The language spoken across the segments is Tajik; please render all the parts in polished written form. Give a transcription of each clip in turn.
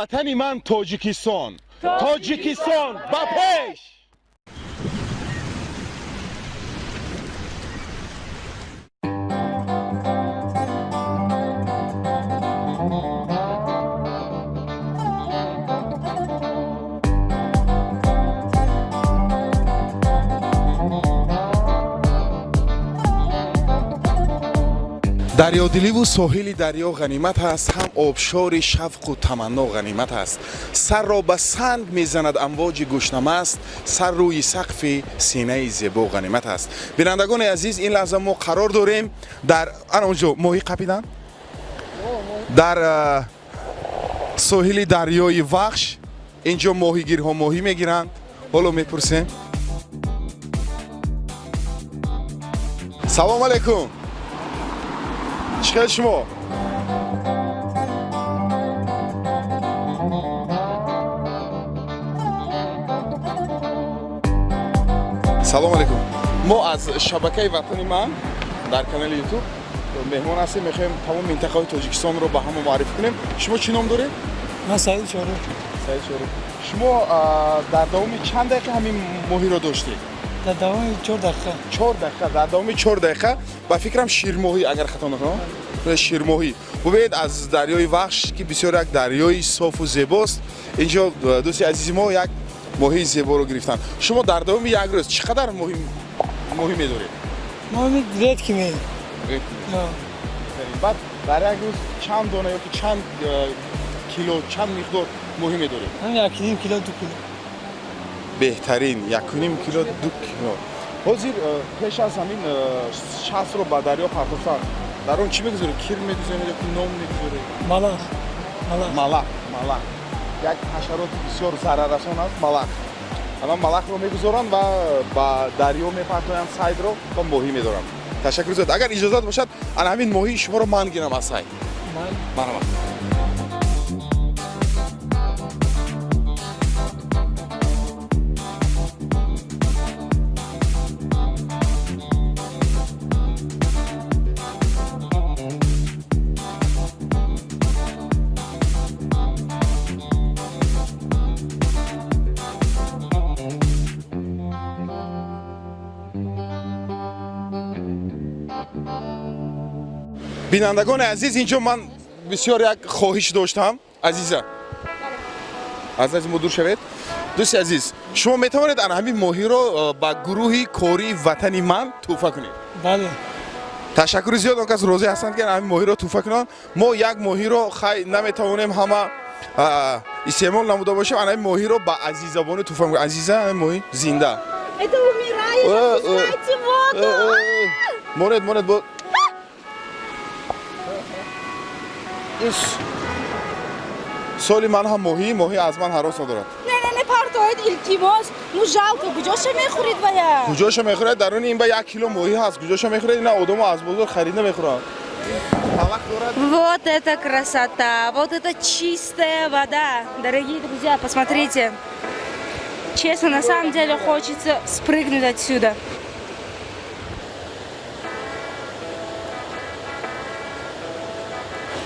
Ватани ман Тоҷикистон, Тоҷикистон ба пеш! Дарёдиливу соҳили дарё ғанимат аст, ҳам обшори шавқу таманно ғанимат аст. Сарро ба санг мезанад амвоҷи гӯшнамаст, сар рӯи сақфи синаи зебо ғанимат аст. Бинандагони азиз, ин лаҳза мо қарор дорем дар ана онҷо моҳӣ қапидан дар соҳили дарёи Вахш. Инҷо моҳигирҳо моҳӣ мегиранд. Ҳоло мепурсем. Салом алейкум, чӣ хел шумо? Салом алейкум, мо аз шабакаи «Ватани ман» дар канали Ютуб меҳмон ҳастем. Мехоҳем тамоми минтақаҳои Тоҷикистонро ба ҳама муаррифӣ кунем. Шумо чӣ ном доред? Ман Саид Чору. Саид Чору. Шумо дар давоми чанд дақиқа ҳамин моҳиро доштед? Дар давоми 4 дақиқа. 4 дақиқа. Дар давоми 4 дақиқа, ба фикрам, ширмоҳӣ, агар хато накунам, ширмоҳӣ. Бубинед, аз дарёи Вахш, ки бисёр як дарёи софу зебост, инҷо дӯсти азизи мо як моҳии зеборо гирифтанд. Шумо дар давоми як рӯз чӣ қадар моҳӣ медоред? Мо редко ме. Баъд дар як рӯз чанд дона ёки чанд кило, чанд миқдор моҳӣ медоред? Ҳам 1,5 кило, 2 кило. Беҳтарин, 1,5 кило, 2 кило. Ҳозир пеш аз ҳамин шастро ба дарё партофтан дар он чӣ мегузоред? Кир мегузоред ёки ном мегузоред? Малах. Малах. Малах. Малах як ҳашароти бисёр зараррасон аст. Малах, ана малахро мегузоранд ва ба дарё мепартоянд сайдро ва моҳӣ медоранд. Ташаккур зиёд. Агар иҷозат бошад, ана ҳамин моҳии шуморо ман гирам аз сайд. Марҳамат. Бинандагони азиз, инҷо ман бисёр як хоҳиш доштам. Азиза, аз назди мо дур шавед. Дӯсти азиз, шумо метавонед ана ҳамин моҳиро ба гурӯҳи кории «Ватани ман» тӯҳфа кунед? Бале. Ташаккури зиёд. Он кас розӣ ҳастанд, ки ҳамин моҳиро тӯҳфа кунанд. Мо як моҳиро хай наметавонем ҳама истеъмол намуда бошем. Ана ҳамин моҳиро ба Азизабону тӯҳфа мекунем. Азиза, ҳамин моҳӣ зинда. Это умирает, опускайте воду. Монед, монед, бо ин соли ман ҳам моҳӣ аз ман ҳарос надорад. Не, не, не партоед, илтимос. Ну жалко, куҷоша мехӯред вая? Куҷоша мехӯред? Даруни ин ба 1 кило моҳӣ ҳаст. Куҷоша мехӯред? Ина одамо аз бозор харида мехӯранд. Талақ дорад. Вот это красота, вот это чистая вода. Дорогие друзья, посмотрите. Честно, на самом деле хочется спрыгнуть отсюда.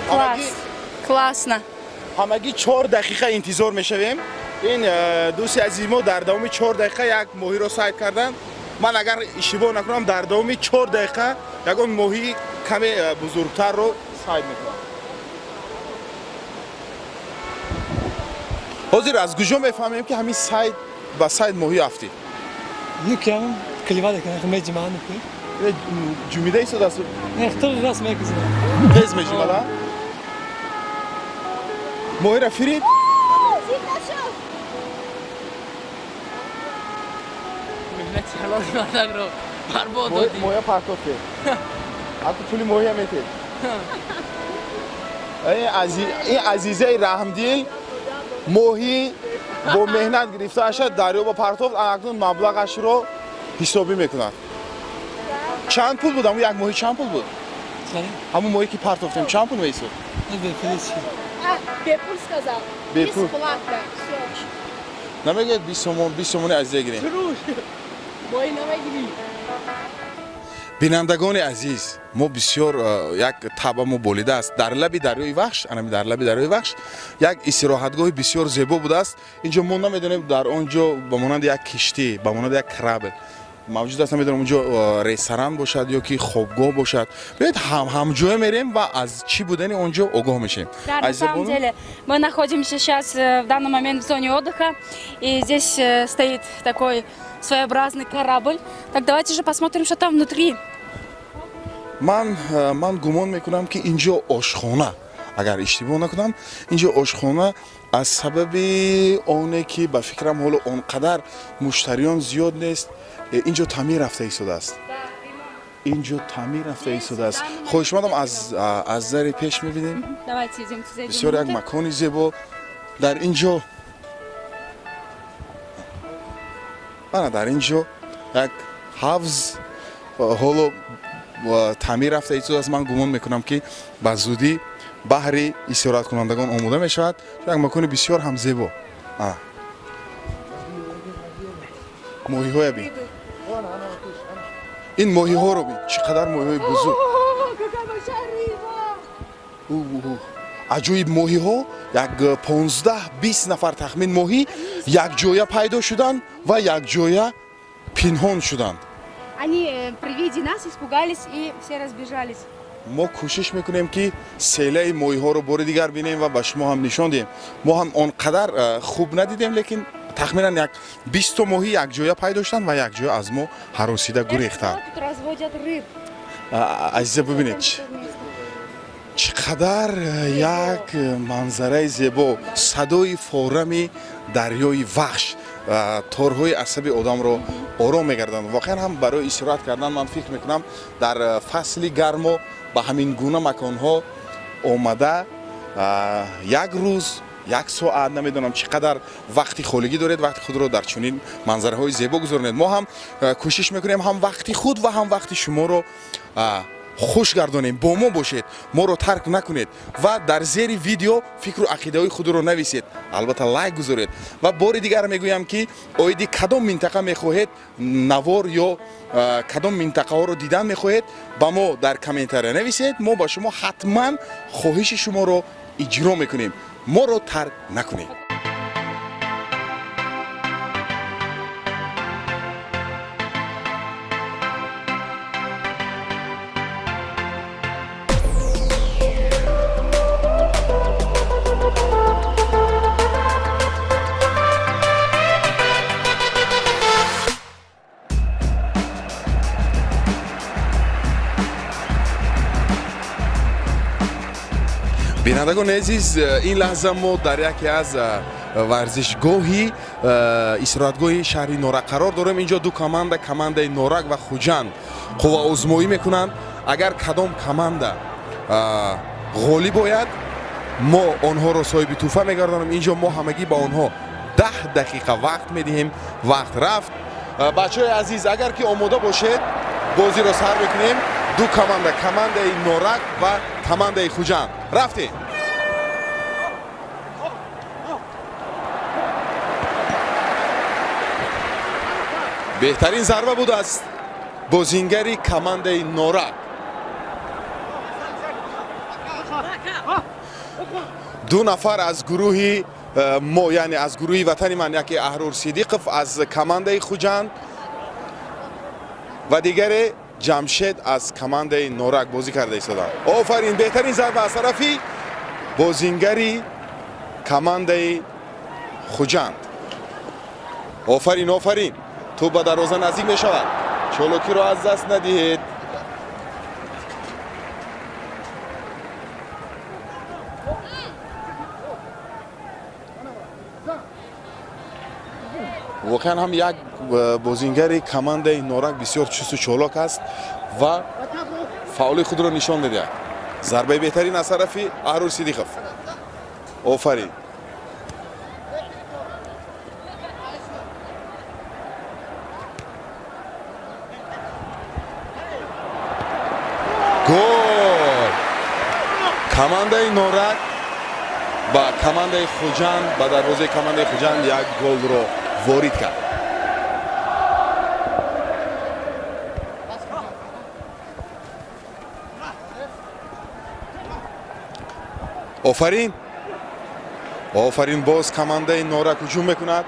Класс. Классно. Ҳамагӣ 4 дақиқа интизор мешавем. Ин дӯсти азизи мо дар давоми 4 дақиқа як моҳиро сайд карданд. Ман агар иштибоҳ накунам, дар давоми 4 дақиқа ягон моҳии каме бузургтарро сайд мекунам. Ҳозир аз куҷо мефаҳмем, ки ҳамин сайд ба сайд моҳӣ афтид? Нукям клевать кана меҷима нуки. Ҷумида истодааст. Не, хто раз мекузна. Тез меҷумада. Моҳиро фирид. Зинда шуд. Меҳнати ҳалоли мардакро барбод додӣ. Моҳия партофте, ҳатто пули моҳия метед. Ин азизаи раҳмдил моҳӣ бо меҳнат гирифтааша дарё ба партофт, акнун маблағашро ҳисобӣ мекунад. Чанд пул буд ҳамун як моҳӣ? Чанд пул буд ҳамун моҳӣ, ки партофтем? Чанд пул меисод? А, бепул сказал. Бепул. Бесплатно. Всё. Намегӯяд 20 сомон, 20 сомони азиза гирем. Моҳӣ намегирӣ. Бинандагони азиз, мо бисёр як табъамо болидааст. Дар лаби дарёи Вахш, анами дар лаби дарёи Вахш як истироҳатгоҳи бисёр зебо будааст. Инҷо мо намедонем, дар он ҷо ба монанди як киштӣ, ба монанди як корабль мавҷуд аст. Намедонам, онҷо ресторан бошад ё ки хобгоҳ бошад. Биёед, ҳамҷоя мерем ва аз чӣ будани он ҷо огоҳ мешавем. Да, на самом деле мы находимся сейчас в данный момент в зоне отдыха, и здесь стоит такой своеобразный корабль. Так давайте же посмотрим, что там внутри. Ман гумон мекунам, ки инҷо ошхона, агар иштибоҳ накунам, инҷо ошхона, аз сабаби оне ки ба фикрам ҳоло он қадар муштариён зиёд нест. Инҷо таъмир рафта истодааст, инҷо таъмир рафта истодааст. Хоҳишмандам, аз дари пеш мебинем. Давайте идемте зайдем Бисёр як внутрь. макони зебо дар инҷо. Ана, дар инҷо як ҳавз ҳоло таъмир рафта истодааст. Ман гумон мекунам, ки ба зудӣ баҳри истироҳаткунандагон омода мешавад. Як макони бисёр ҳам зебо. Ана, моҳиҳоя бин, ин моҳиҳоро бин, чӣ қадар моҳиҳои бузург! О, какая большая рыба! У, аҷоиб моҳиҳо, як 15-20 нафар тахмин моҳӣ якҷоя пайдо шуданд ва якҷоя пинҳон шуданд. Они при виде нас испугались и все разбежались. Мо кӯшиш мекунем, ки селаи моҳиҳоро бори дигар бинем ва ба шумо ҳам нишон диҳем. Мо ҳам он қадар хуб надидем, лекин тахминан як 20-то моҳӣ якҷоя пайдо шуданд ва якҷоя аз мо ҳаросида гурехтанд. Тут разводят рыб. Азиза, бибинед, чӣ қадар як манзараи зебо. Садои форами дарёи Вахш торҳои асаби одамро ором мегарданд. Воқеан ҳам барои истироҳат кардан, ман фикр мекунам, дар фасли гармо ба ҳамин гуна маконҳо омада, як рӯз, як соат, намедонам, чӣ қадар вақти холигӣ доред, вақти худро дар чунин манзараҳои зебо гузаронед. Мо ҳам кӯшиш мекунем, ҳам вақти худ ва ҳам вақти шуморо хуш гардонем. Бо мо бошед, моро тарк накунед ва дар зери видео фикру ақидаҳои худро нависед, албатта лайк гузоред. Ва бори дигар мегӯям, ки оиди кадом минтақа мехоҳед навор ё кадом минтақаҳоро дидан мехоҳед, ба мо дар комментария нависед. Мо ба шумо ҳатман хоҳиши шуморо иҷро мекунем. Моро тарк накунед. Бинандагони азиз, ин лаҳза мо дар яке аз варзишгоҳи истироҳатгоҳи шаҳри Норак қарор дорем. Инҷо ду команда, командаи Норак ва Хуҷанд, қувваозмоӣ мекунанд. Агар кадом команда ғолиб ояд, мо онҳоро соҳиби тӯҳфа мегардонем. Инҷо мо ҳамагӣ ба онҳо 10 дақиқа вақт медиҳем. Вақт рафт. Бачаҳои азиз, агар ки омода бошед, бозиро сар мекунем. Ду команда, командаи Норак ва командаи Хуҷанд. Рафтем! Беҳтарин зарба буд аз бозингари командаи Норак. Ду нафар аз гурӯҳи мо, яъне аз гурӯҳи ватани ман, яке Аҳрор Сидиқов аз командаи Хуҷанд ва дигаре Ҷамшед аз командаи Норак бозӣ карда истоданд. Офарин! Беҳтарин зарба аз тарафи бозингари командаи Хуҷанд. Офарин, офарин! Тӯб ба дарвоза наздик мешавад, чолокиро аз даст надиҳед. Воқеан ҳам як бозингари командаи Норак бисёр чусту чолок аст ва фаъоли худро нишон медиҳад. Зарбаи беҳтарин аз тарафи Аҳрор Сидиқов. Офарин! Гол! Командаи Норак ба командаи Хуҷанд, ба дарвозаи командаи Хуҷанд як голро ворид кард. Офарин, офарин, боз командаи Норак ҳуҷум мекунад.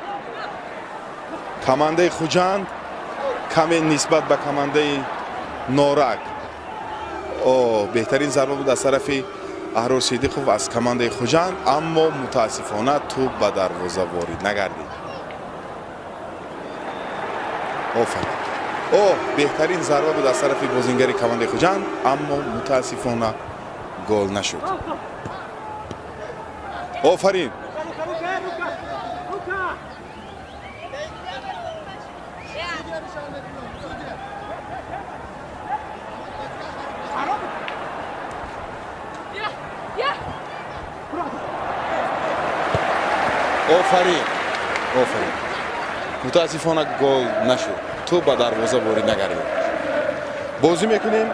Командаи Хуҷанд каме нисбат ба командаи Норак. О, беҳтарин зарба буд аз тарафи Аҳрор Сидиқов аз командаи Хуҷанд, аммо мутаассифона тӯб ба дарвоза ворид нагардид. Офарин, о, беҳтарин зарба буд аз тарафи бозингари командаи Хуҷанд, аммо мутаассифона гол нашуд. Офарин, офарин, офарин, мутаассифона гол нашуд, тӯб ба дарвоза ворид нагардид. Бозӣ мекунем.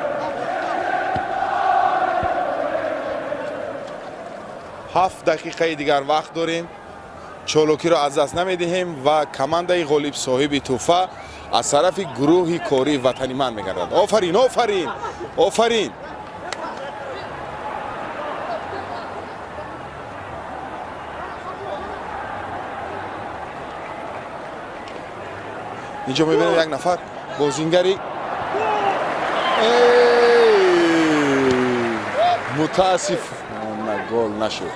7 дақиқаи дигар вақт дорем. Чолокиро аз даст намедиҳем ва командаи ғолиб соҳиби тӯҳфа аз тарафи гурӯҳи кории Ватани ман мегардад. Офарин, офарин, офарин. Инҷо мебинем як нафар бозингари мутаассифона гол нашуд.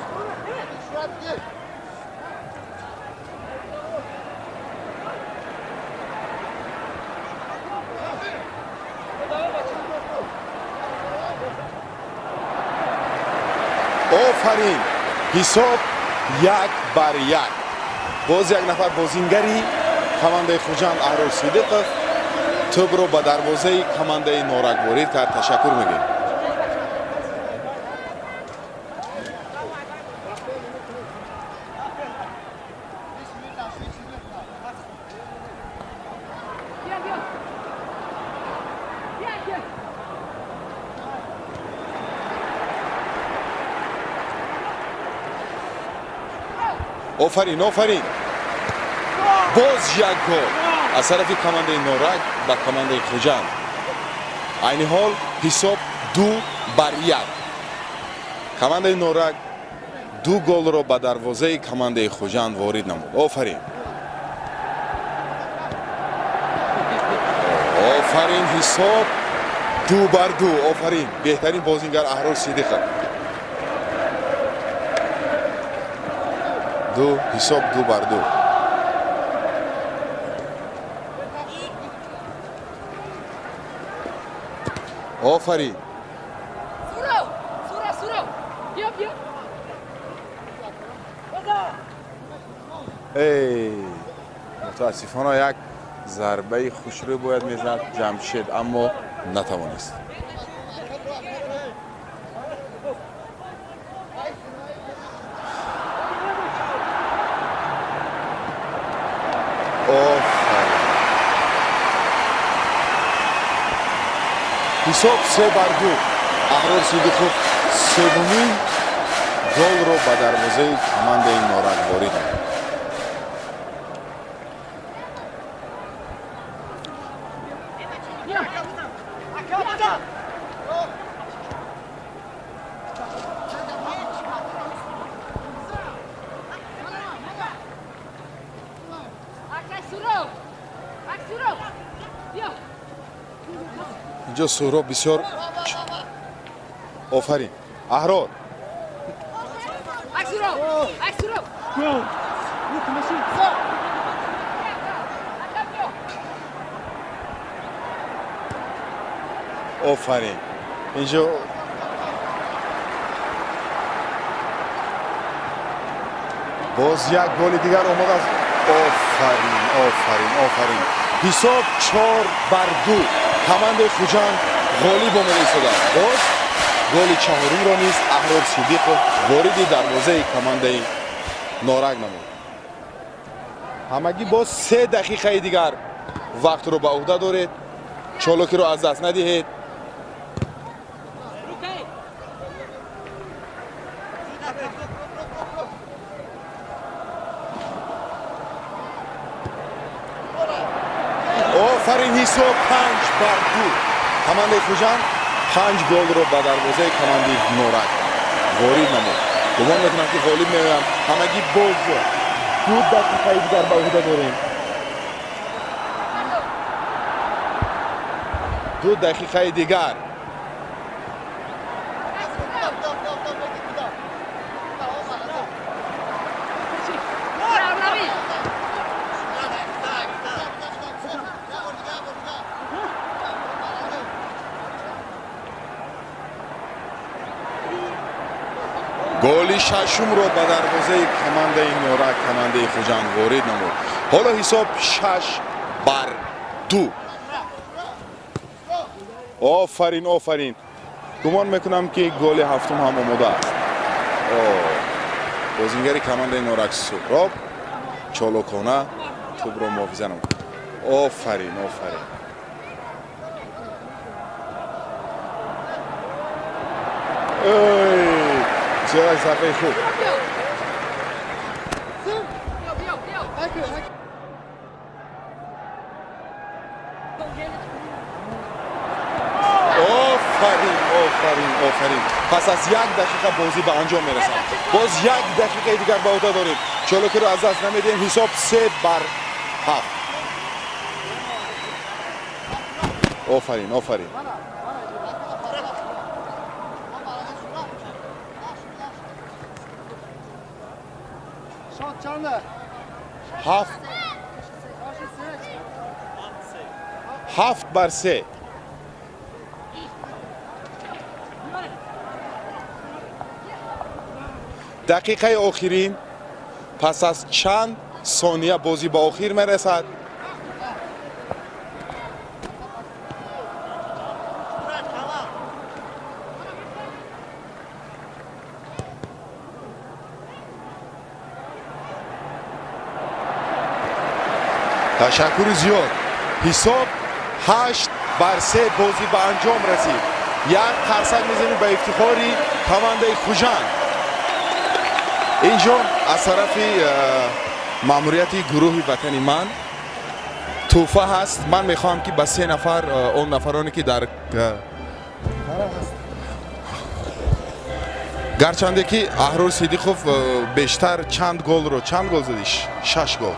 Офарин, ҳисоб 1-1. Боз як нафар бозингари командаи Хуҷанд Аҳрор Сидиқов тӯбро ба дарвозаи командаи Норак ворид кард. Ташаккур мегӯем. Офарин, офарин, боз як гол аз тарафи командаи Норак ба командаи Хуҷанд. Айни ҳол ҳисоб 2-1. Командаи Норак 2 голро ба дарвозаи командаи Хуҷанд ворид намуд. Офарин, офарин, ҳисоб 2-2. Офарин, беҳтарин бозингар Аҳрор Сидиқов. Ҳисоб 2-2. Офарин, эй, мутаассифона як зарбаи хушрӯй бояд мезад Ҷамшед, аммо натавонист. Офарин, ҳисоб 3-2. Аҳрор Сидиқов севумин голро ба дарвозаи командаи Норак ворид намуд. Инҷо Суҳроб бисёр. Офарин, Аҳрор. Офарин, инҷо боз як голи дигар омад аз. Офарин, офарин, офарин, ҳисоб 4-2. Командаи Хуҷанд ғолиб омада истодааст. Боз голи чаҳорумро низ Аҳрор Сидиқов вориди дарвозаи командаи Норак намуд. Ҳамагӣ боз 3 дақиқаи дигар вақтро ба уҳда доред. Чолокиро аз даст надиҳед. Офарин, ҳисоб 5-2. Командаи Хуҷанд 5 голро ба дарвозаи командаи Норак ворид намуд. Гумон мекунам, ки ғолиб меоянд. Ҳамагӣ боз 2 дақиқаи дигар ба уҳда дорем. 2 дақиқаи дигар. Голи шашумро ба дарвозаи командаи Норак, командаи Хуҷанд ворид намуд. Ҳоло ҳисоб 6 бар 2. Офарин, офарин! Гумон мекунам, ки голи ҳафтум ҳам омода аст. Бозингари командаи Норак Суҳроб чолокона тӯбро муҳофиза намуд. Офарин, офарин! Ой, бисёр як зарбаи хуб. Офарин, офарин, офарин! Пас аз 1 дақиқа бозӣ ба анҷом мерасад. Боз 1 дақиқаи дигар ба уҳда дорем. Чолокиро аз даст намедиҳем. Ҳисоб 3 бар 7. Офарин, офарин! Ҳафт, 7 бар 3. Дақиқаи охирин, пас аз чанд сония бозӣ ба охир мерасад. Ташаккури зиёд. Ҳисоб 8 бар 3. Бозӣ ба анҷом расид. Як қарсак мезанем ба ифтихори командаи Хуҷанд. Инҷо аз тарафи маъмурияти гурӯҳи Ватани ман тӯҳфа ҳаст. Ман мехоҳам, ки ба се нафар, он нафароне ки дар гарчанде ки Аҳрор Сидиқов бештар чанд голро, чанд гол задӣ? Шаш гол,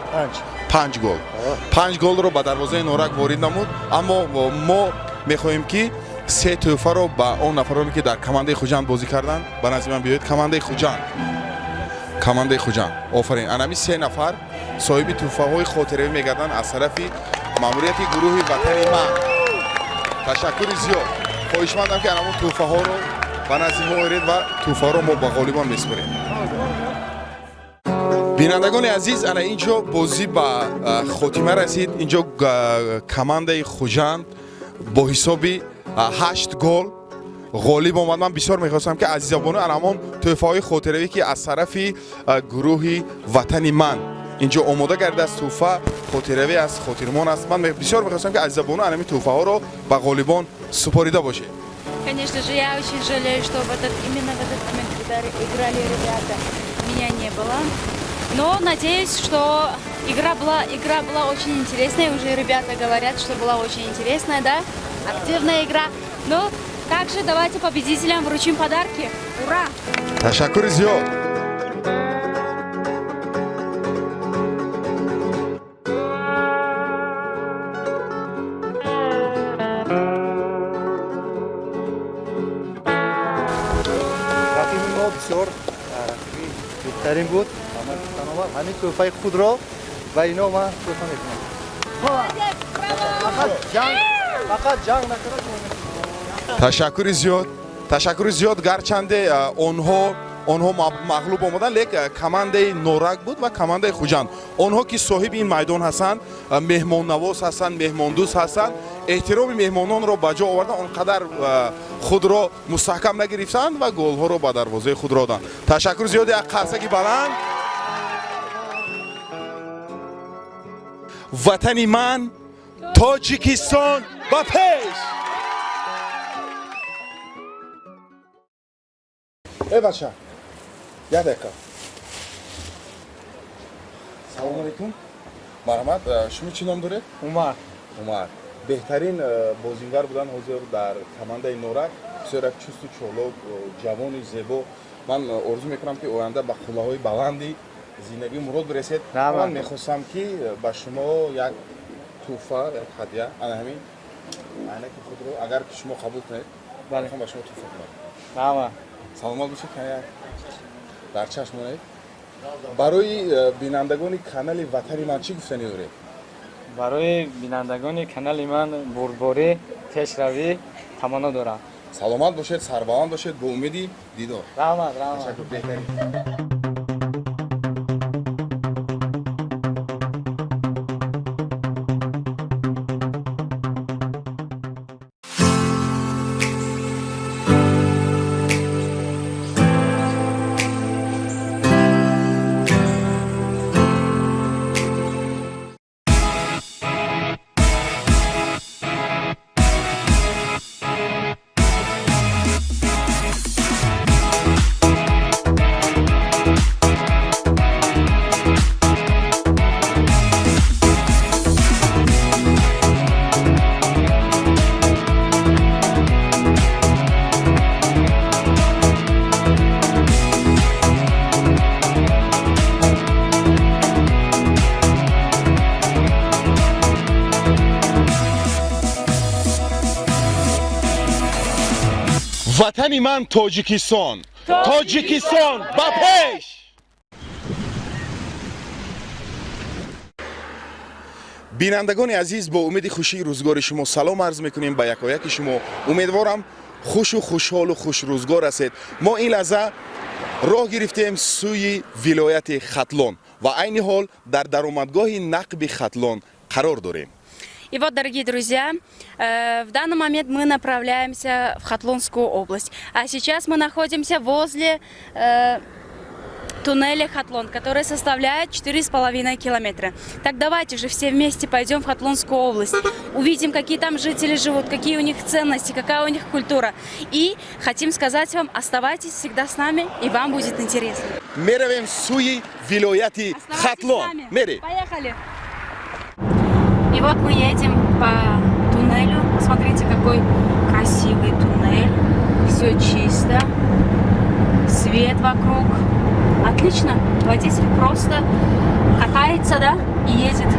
панҷ гол, панҷ голро ба дарвозаи Норак ворид намуд, аммо мо мехоҳем, ки се тӯҳфаро ба он нафароне, ки дар командаи Хуҷанд бозӣ карданд. Ба назди ман биёед. Командаи Хуҷанд, командаи Хуҷанд, офарин! Анами се нафар соҳиби тӯҳфаҳои хотиравӣ мегарданд аз тарафи маъмурияти гурӯҳи Ватани ман. Ташаккури зиёд. Хоҳишмандам, ки анамон тӯҳфаҳоро ба назди мо оред ва тӯҳфаҳоро мо ба ғолибон месупорем. Бинандагони азиз, ана ин ҷо бозӣ ба хотима расид. Ин ҷо командаи Хуҷанд бо ҳисоби ҳашт гол ғолиб омад. Ман бисёр мехостам, ки Азизабону ана ҳамон тӯҳфаҳои хотиравӣ, ки аз тарафи гурӯҳи Ватани ман ин ҷо омода гардидааст, тӯҳфа хотиравӣ аст, хотирмон аст, ман бисёр мехостам, ки Азизабону ана ҳамин тӯҳфаҳоро ба ғолибон супорида бошед. Конечно же, я очень жалею, что именно в этот момент, когда играли ребята, меня не было. Но надеюсь, что игра была очень интересная. Уже ребята говорят, что была очень интересная, да? Активная игра. Но также давайте победителям вручим подарки. Ура! Ташаккури зиёд. Рақиби мо бисёр рақиби беҳтарин буд. Ҳамин тӯҳфаи худро ба ино ман тӯҳфа мекунам. Фақат ҷанг накарда. Ташаккури зиёд, ташаккури зиёд. Гарчанде онҳо мағлуб омаданд, лек командаи Норак буд ва командаи Хуҷанд. Онҳо ки соҳиби ин майдон ҳастанд, меҳмоннавоз ҳастанд, меҳмондӯст ҳастанд, эҳтироми меҳмононро ба ҷо овардан, он қадар худро мустаҳкам нагирифтанд ва голҳоро ба дарвозаи худ роданд. Ташаккури зиёд, як қарсаки баланд. Ватани ман, Тоҷикистон, ба пеш! Э, бача, як дақиқа. Салому алейкум, марҳамат. Шумо чӣ ном доред? Умар. Умар. Беҳтарин бозингар буданд ҳозир дар командаи Норак. Бисёр як чусту чолок, ҷавони зебо. Ман орзу мекунам, ки оянда ба қуллаҳои баланди зиндагӣ мурод бирасед. Раҳмат. Ман мехостам, ки ба шумо як тӯҳфа, як ҳадя, ана ҳамин айнаки худро, агар ки шумо қабул кунед, Бале. мехоҳам ба шумо тӯҳфа кунам. Раҳмат. Саломат бошед, як дар чашм монед. Барои бинандагони канали Ватани ман чӣ гуфтанӣ доред? Барои бинандагони канали ман бурдборӣ, пешравӣ таманно дорам. Саломат бошед, сарбаланд бошед, бо умеди дидор. Раҳмат, раҳмат. Ташаккур, беҳтарин. Ватани ман Тоҷикистон, Тоҷикистон ба пеш! Бинандагони азиз, бо умеди хушии рӯзгори шумо салом арз мекунем ба якояки шумо. Умедворам, хушу хушҳолу хушрӯзгор ҳастед. Мо ин лаҳза роҳ гирифтем сӯи вилояти Хатлон ва айни ҳол дар даромадгоҳи нақби Хатлон қарор дорем. И вот, дорогие друзья, в данный момент мы направляемся в Хатлонскую область. А сейчас мы находимся возле туннеля Хатлон, который составляет 4,5 километра. Так давайте же все вместе пойдем в Хатлонскую область, увидим, какие там жители живут, какие у них ценности, какая у них культура. И хотим сказать вам, оставайтесь всегда с нами, и вам будет интересно. Меравем сӯи вилояти Оставайтесь с Хатлон. нами. Мерем. Поехали! И вот мы едем по туннелю. Смотрите, какой красивый туннель. Все чисто. Свет вокруг. Отлично. Водитель просто катается, да, и едет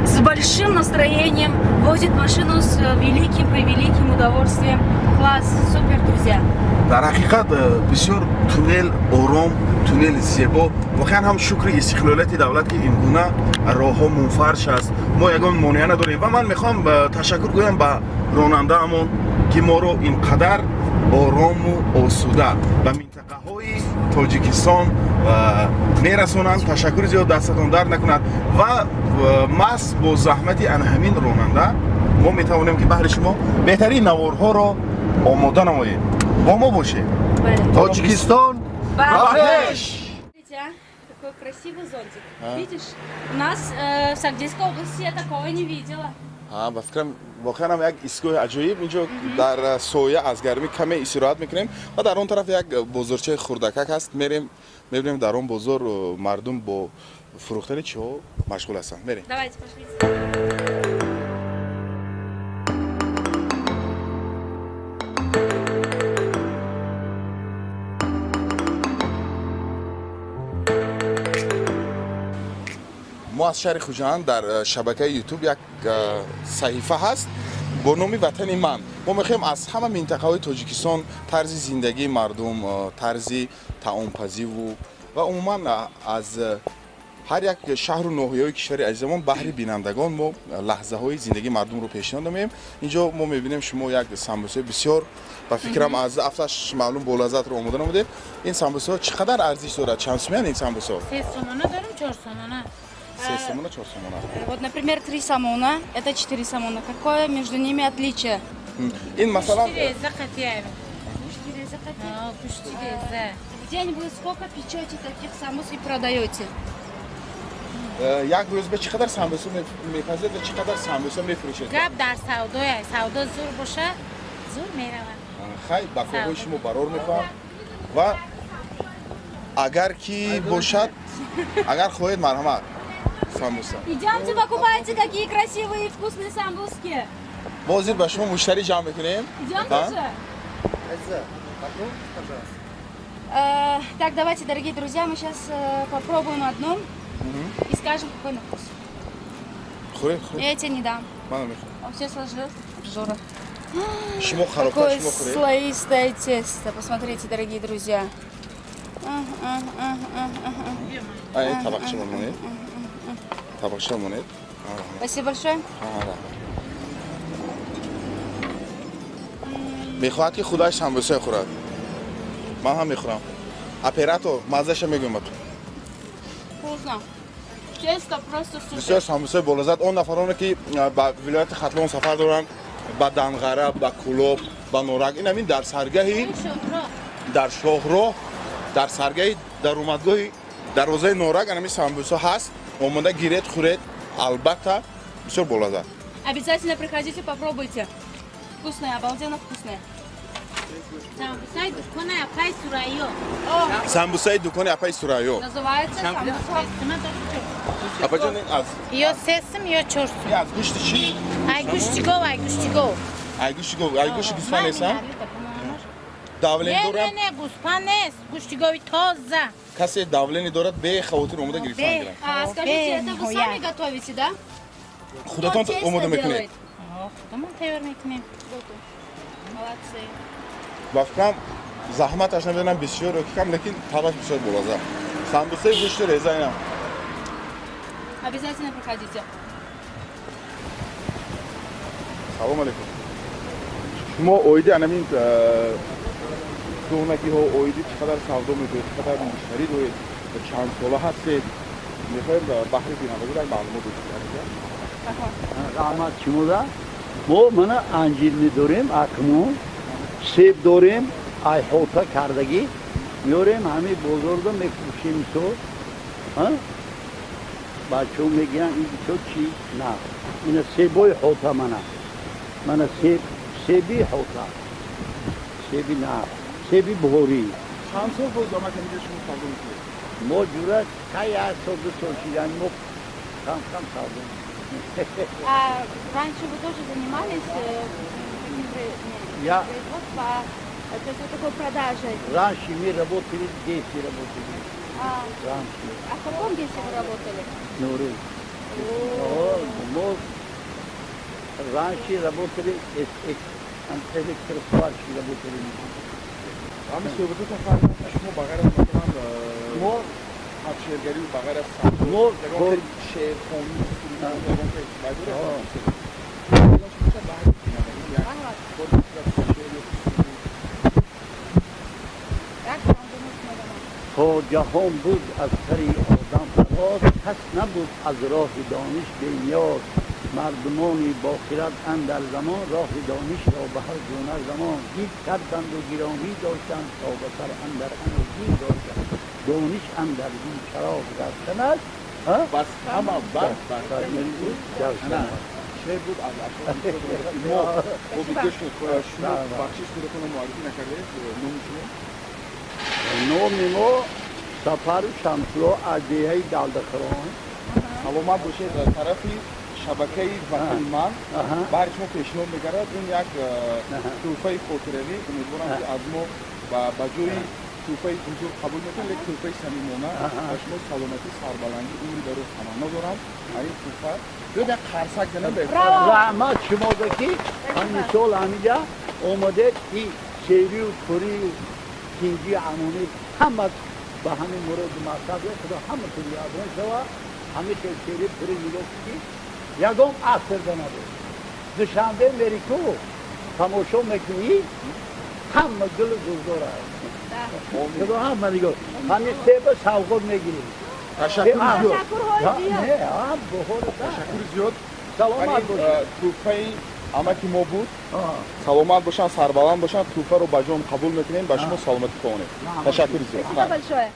с большим настроением. Возит машину с великим, превеликим удовольствием. Класс, супер, друзья. Дар ҳақиқат бисёр туннел ором, туннели зебо. Воқеан ҳам шукри истиқлолияти давлат, ки ин гуна роҳҳо мунфарш аст, мо ягон монеа надорем. Ва ман мехоҳам ташаккур гӯям ба ронандаамон, ки моро ин қадар орому осуда ба минтақаҳои Тоҷикистон мерасонанд. Ташаккури зиёд, дастатон дард накунад. Ва маҳз бо заҳмати ана ҳамин ронанда мо метавонем, ки баҳри шумо беҳтарин наворҳоро омода намоем. Бо мо бошед. Тоҷикистон ба пеш! Смотрите, а, какой красивый зонтик. Видишь? У нас в Согдийской области я такого не видела. Ҳа, ба фикрам, воқеан ҳам як истгоҳи аҷоиб. Инҷо дар соя аз гармӣ каме истироҳат мекунем ва дар он тараф як бозорчаи хурдакак ҳаст. Мерем, мебинем, дар он бозор мардум бо фурӯхтани чиҳо машғул ҳастанд. Мерем. Давайте, пошлите. Мо аз шаҳри Хуҷанд, дар шабакаи Ютуб як саҳифа ҳаст бо номи Ватани ман. Мо мехоҳем аз ҳама минтақаҳои Тоҷикистон тарзи зиндагии мардум, тарзи таомпазиву ва умуман аз ҳар як шаҳру ноҳияҳои кишвари азизамон баҳри бинандагон мо лаҳзаҳои зиндагии мардумро пешниҳод намоем. Инҷо мо мебинем, шумо як самбусаи бисёр, ба фикрам, аз афташ маълум, болаззатро омода намудед. Ин самбусаҳо чӣ қадар арзиш дорад? Чанд сумиянд ин самбусаҳо? 3 сомона дорем, 4 сомона. 3 сомона, 4 сомона. Вот, например, 3 сомона, это 4 сомона. Какое между ними отличие? Ин масалан Гӯшти реза қатияем. Гӯшти реза. В день вы сколько печете таких самбус и продаете? Як рӯз ба чӣ қадар самбуса мепазед ва чӣ қадар самбуса мефурӯшед? Гап дар савдоя. Савдо зур боша, зур меравад. Хай, ба корҳои шумо барор мехоҳам ва агар ки бошад, агар хоҳед, марҳамат, самбуса. Идемте, покупайте, какие красивые и вкусные самбуски. Мо ҳозир ба шумо муштарӣ ҷамъ мекунем. Идемте А? же. Азиза, попробуйте, пожалуйста. Так, давайте, дорогие друзья, мы сейчас попробуем одну и скажем, какой на вкус. Хӯред, хӯред. Я тебе не дам. Ман мехӯрам. Он все сложил. Жора. Шумо харобтар, Какое шумо хӯред. Слоистое тесто. Посмотрите, дорогие друзья. А, ин табақча монед. Табақча монед. Спасибо большое. Раҳмат. Мехоҳад ки худаш самбуса хӯрад. Ман ҳам мехӯрам. Оператор, маззаша мегӯям ба ту. Вкусно. Тесто просто супер. Бисёр самбусаи болаззат. Он нафароне ки ба вилояти Хатлон сафар доранд, ба Данғара, ба Кӯлоб, ба Норак, ин ҳамин дар саргаҳи дар шоҳроҳ, дар саргаҳи даромадгоҳи дарвозаи Норак анами самбуса ҳаст. Омода гиред, хӯред, албатта бисёр болаззат. Обязательно приходите, попробуйте. Вкусное, обалденно вкусное. Самбусаи дукони апай Сурайё. Самбусаи дукони апаи Сурайё. Называется самбуса. Апаҷон, ин аз Ё 3 сум, ё 4 сум. Ин аз гӯшти чӣ? Ай гӯшти гов, ай гӯшти гов. Ай гӯшти гов, ай гӯшти гӯсфанд нест, а? Давление Не, не, дорам. Не, гӯсфанд нест, гӯшти гови тоза. Касе давление дорад, бехавотир омода гирифтан гирад. А, скажите, это вы сами готовите, да? Худатон Кто тесто омода мекунед? делает? Худамон тайёр мекунем. Молодцы. Ба фикрам, заҳматаш намедонам бисёр ё ки кам, лекин табаш бисёр болаззат. Самбусаи гӯшти реза инам. Обязательно приходите. Салом алейкум. Шумо оиди анамин донагиҳо, оиди чӣ қадар савдо мекунед, чӣ қадар муштарӣ доред, чанд сола ҳастед, мехоҳем баҳри бинандагон як маълумот дошта. Раҳмат шумода. Мо мана анҷир медорем, акнун себ дорем, айҳота кардагӣ меорем, ҳамин бозорда мефурӯшем. Мисол, бачаҳо мегиранд, ин бисёр чи на, ина себои ҳота, мана себ, себи ҳота, себи на, себи буҳорӣ. Чанд сол боз омад инҷо шумо савдо мекунед? Мо ҷура кай як сол, 2 сол шидан, мо кам кам савдо. А раньше вы тоже занимались таким не, производством, то есть вот такой продажей? Раньше мы работали, дети работали. А, Раньше. А в каком ГЭСе вы работали? Нуры. О, мы раньше работали, электросварщики работали. Ҳамин суҳбатотон фаҳмидам, ки шумо ба ғайр аз масалан Мо ҳафтшергарию ба ғайр аз савдо Мо ягон кор- шеърхонӣ, сурудхонӣ, ягон хел вай доред? О. Ягон чиз бошад, баҳри бинандагон як кор бошад, шеър ё суруд. Так, вам думаю, надо. То ҷаҳон буд аз сари одам фароз, кас набуд аз роҳи дониш бениёз. Мардумони бохират андар замон роҳи донишро ба ҳар гуна замон гид карданду гиромӣ доштанд, то ба сар андар ҳаме гир доштанд. Дониш андар дин чароғ равшан аст. Ҳа? Бас ҳама бар бар Равшан аст. Шеър буд аз ашъори мо. Хоб, гӯш кунед, шумо, бахшиш, худатонро муаррифӣ накардаед. Номи шумо? Номи мо Сафару Шамсулло, аз деҳаи Далдахарон. Саломат бошед. Тарафи шабакаи Ватани ман баҳри шумо пешниҳод мекардад ин як тӯҳфаи хотиравӣ. Умедворам, ки аз мо ба ҷои тӯҳфаи бузург қабул мекунед, лекин тӯҳфаи самимона. Ба шумо саломатӣ, сарбаландӣ, умри дароз таманно дорам. Ин тӯҳфа биёд, як қарсак занем ба Раҳмат шумода, ки ҳамин сол ҳаминҷа омадед, ки серию пурию тинҷи амонӣ ҳама ба ҳамин муроду мақсад. Худо ҳаматон ёрон шава. Ҳамин хел сери пури нигоҳ ки ягон аср набуд. Душанбе мерику тамошо мекунӣ, ҳама гулу гулзор аст. Худо ҳама нигоҳ, ҳамин себа савғот мегирем. Ташаккури зиёд. Ташаккури. Ташаккури зиёд. Саломат бошед. Тӯҳфаи амаки мо буд. Саломат бошанд, сарбаланд бошанд. Тӯҳфаро ба ҷон қабул мекунем. Ба шумо саломатӣ хоҳонем. Ташаккури зиёд. Спасибо большое.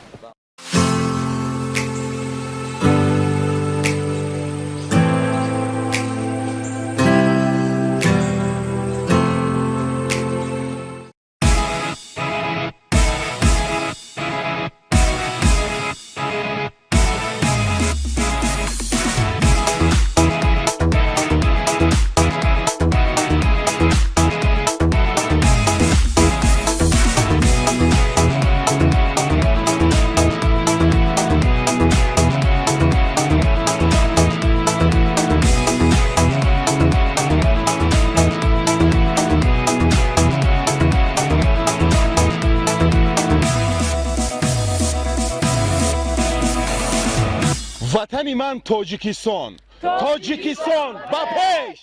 Ватани ман Тоҷикистон, Тоҷикистон ба пеш!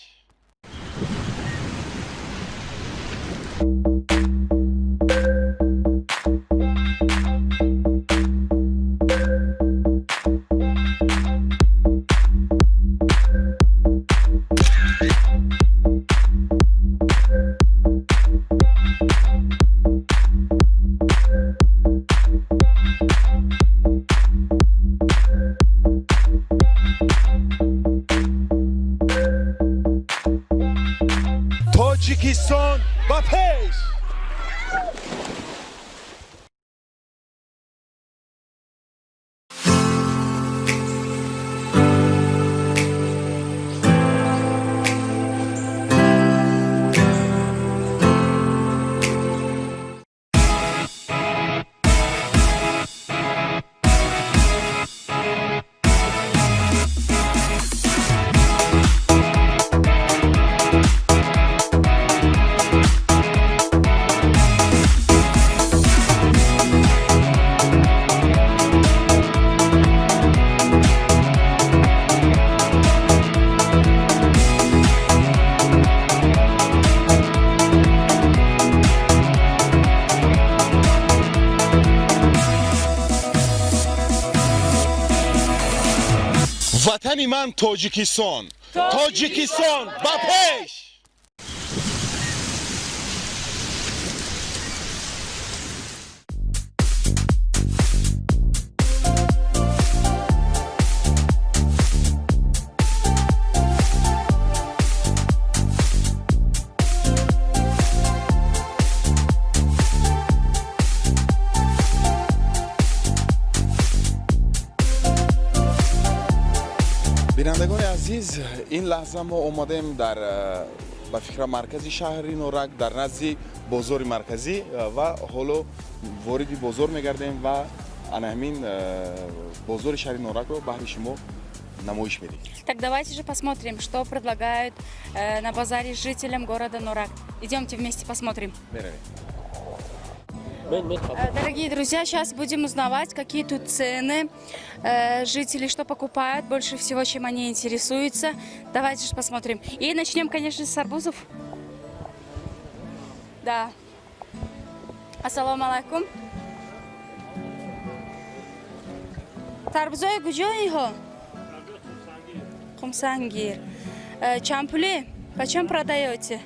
Тоҷикистон ба пеш! Ватани ман Тоҷикистон, Тоҷикистон ба пеш! Бинандагони азиз, ин лаҳза мо омадем дар ба фикра маркази шаҳри Норак, дар назди бозори марказӣ, ва ҳоло вориди бозор мегардем ва ана ҳамин бозори шаҳри Норакро баҳри шумо намоиш медиҳем. Так давайте же посмотрим, что предлагают на базаре жителям города Норак. Идемте вместе посмотрим. Меравем. Дорогие друзья, сейчас будем узнавать, какие тут цены, жители что покупают, больше всего, чем они интересуются. Давайте же посмотрим. И начнем, конечно, с арбузов. Да. Ассаламу алайкум. Тарбузои куҷо инҳо? Қумсангир. Чанд пуле? Почем продаете?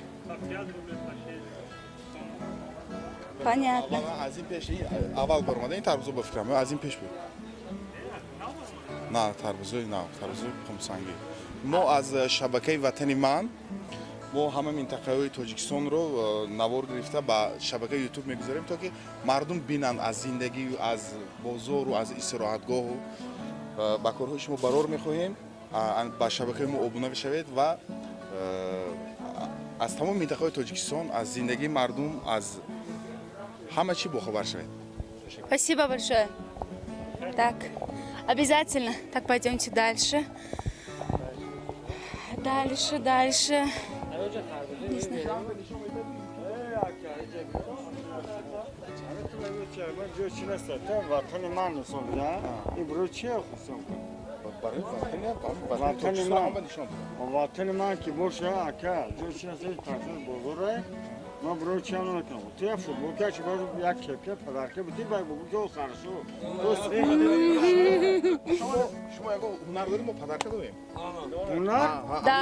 Понятно. Аз ин пеш, аввал баромада ин тарбузо, ба фикрам, аз ин пеш буд. На, тарбузои нав, тарбузои Қумсангир. Мо аз шабакаи «Ватани ман», мо ҳама минтақаҳои Тоҷикистонро навор гирифта ба шабакаи Ютуб мегузорем, то ки мардум бинанд аз зиндагию аз бозору аз истироҳатгоҳу. Ба корҳои шумо барор мехоҳем. Ба шабакаи мо обуна бишавед ва аз тамоми минтақаҳои Тоҷикистон, аз зиндагии мардум, аз ҳама чӣ бохабар шавед. Спасибо большое. Так, обязательно. Так, пойдемте дальше. Дальше, дальше. Не знаю. Ватани ман ибро чия хусам. Барои Ватани Тоҷикистон ман. ҳама нишон. Ватани ман ки боша, ака, ҷо чи аст, тафсир бозоре ман бро чия намекунам. Ту як футболка чи бо як кепка подарка бити, бай бугу ҷо саршу. Шумо ягон ҳунар доред, мо подарка дорем. Ҳунар? Да.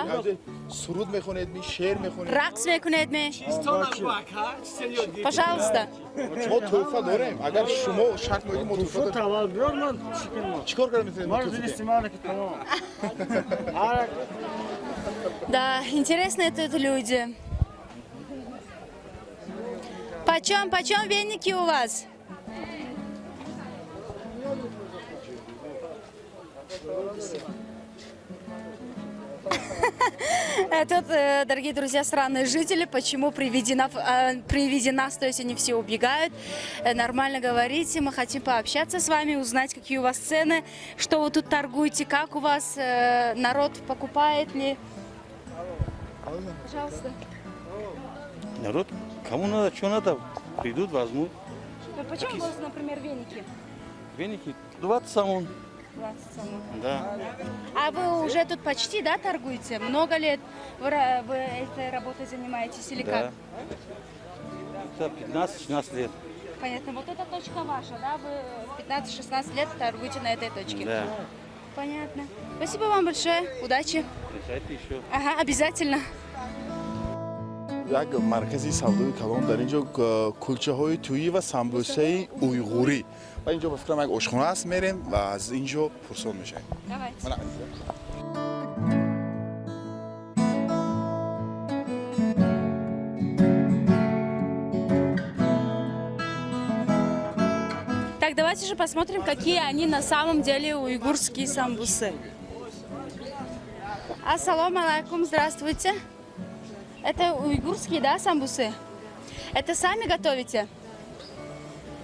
Суруд мехонед ми, шеър мехонед? Рақс мекунед ме? Пожалуйста. Мо тӯҳфа дорем, агар шумо шарт моед, мо тӯҳфа Туфа дорем. Тавал биёр, ман чӣ кунам? Чӣ кор карда метавонед мо Ман тӯҳфа диҳем? истимале ки тамом. Ҳар Да, интересные тут люди. Почем, почем веники у вас? Тут, дорогие друзья, странные жители, почему при виде нас, то есть они все убегают. Нормально говорите, мы хотим пообщаться с вами, узнать, какие у вас цены, что вы тут торгуете, как у вас народ покупает ли. Пожалуйста. Народ, кому надо, что надо, придут, возьмут. Почем у вас, например, веники? Веники 20 сомон. 20 сомон. Да. А вы уже тут почти, да, торгуете? Много лет вы этой работой занимаетесь или Да. как? Это 15-16 лет. Понятно. Вот эта точка ваша, да? Вы 15-16 лет торгуете на этой точке. Да. Понятно. Спасибо вам большое. Удачи. Приезжайте еще. Ага, обязательно. Як маркази савдои калон, дар ин ҷо кулчаҳои тӯӣ ва самбусаи уйғурӣ ва ин ҷо ба фикрам як ошхона аст, мерем ва аз ин ҷо пурсон мешавем. Давайте. Мана, азизам. Так, давайте же посмотрим, какие они на самом деле, уйгурские самбусы. Ассаламу алайкум, здравствуйте. Это уйгурские, да, самбусы? Это сами готовите?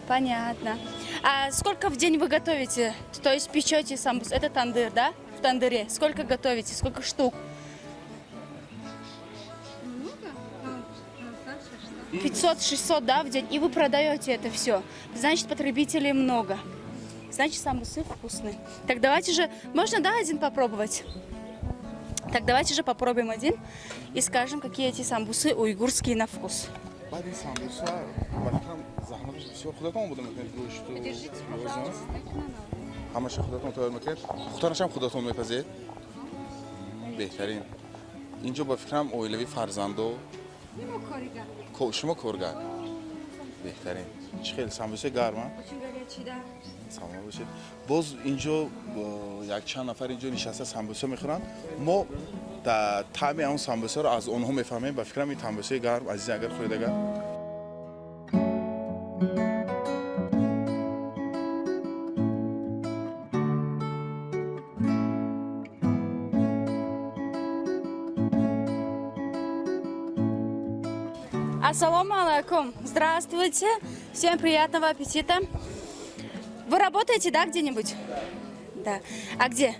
Понятно. А сколько в день вы готовите? То есть печете самбус? Это тандыр, да? В тандыре. Сколько готовите? Сколько штук? 500-600, да, в день. И вы продаете это все. Значит, потребителей много. Значит, самбусы вкусные. Так давайте же, можно, да, один попробовать? Так давайте же попробуем один и скажем, какие эти самбусы уйгурские на вкус. Баъд ин самбуса ба фикрам заҳматаш бисёр, худатон омода мекунед гӯшту пиёзу? Ҳамаша худатон тайёр мекунед, пухтанашам худатон мепазед. Беҳтарин. Инҷо ба фикрам оилавӣ, фарзандо. Шумо коргар. Беҳтарин. Чӣ хел, самбуса гарма? Очень горячий, да. Саломат бошед. Боз инҷо якчанд нафар инҷо нишаста самбуса мехӯранд. Мо таъми он самбусаро аз онҳо мефаҳмем. Ба фикрам, ин самбусаи гарм, азиз, агар хӯред, агар Ассаламу алайкум. Здравствуйте. Всем приятного аппетита. Вы работаете, да, где-нибудь? Да. А где?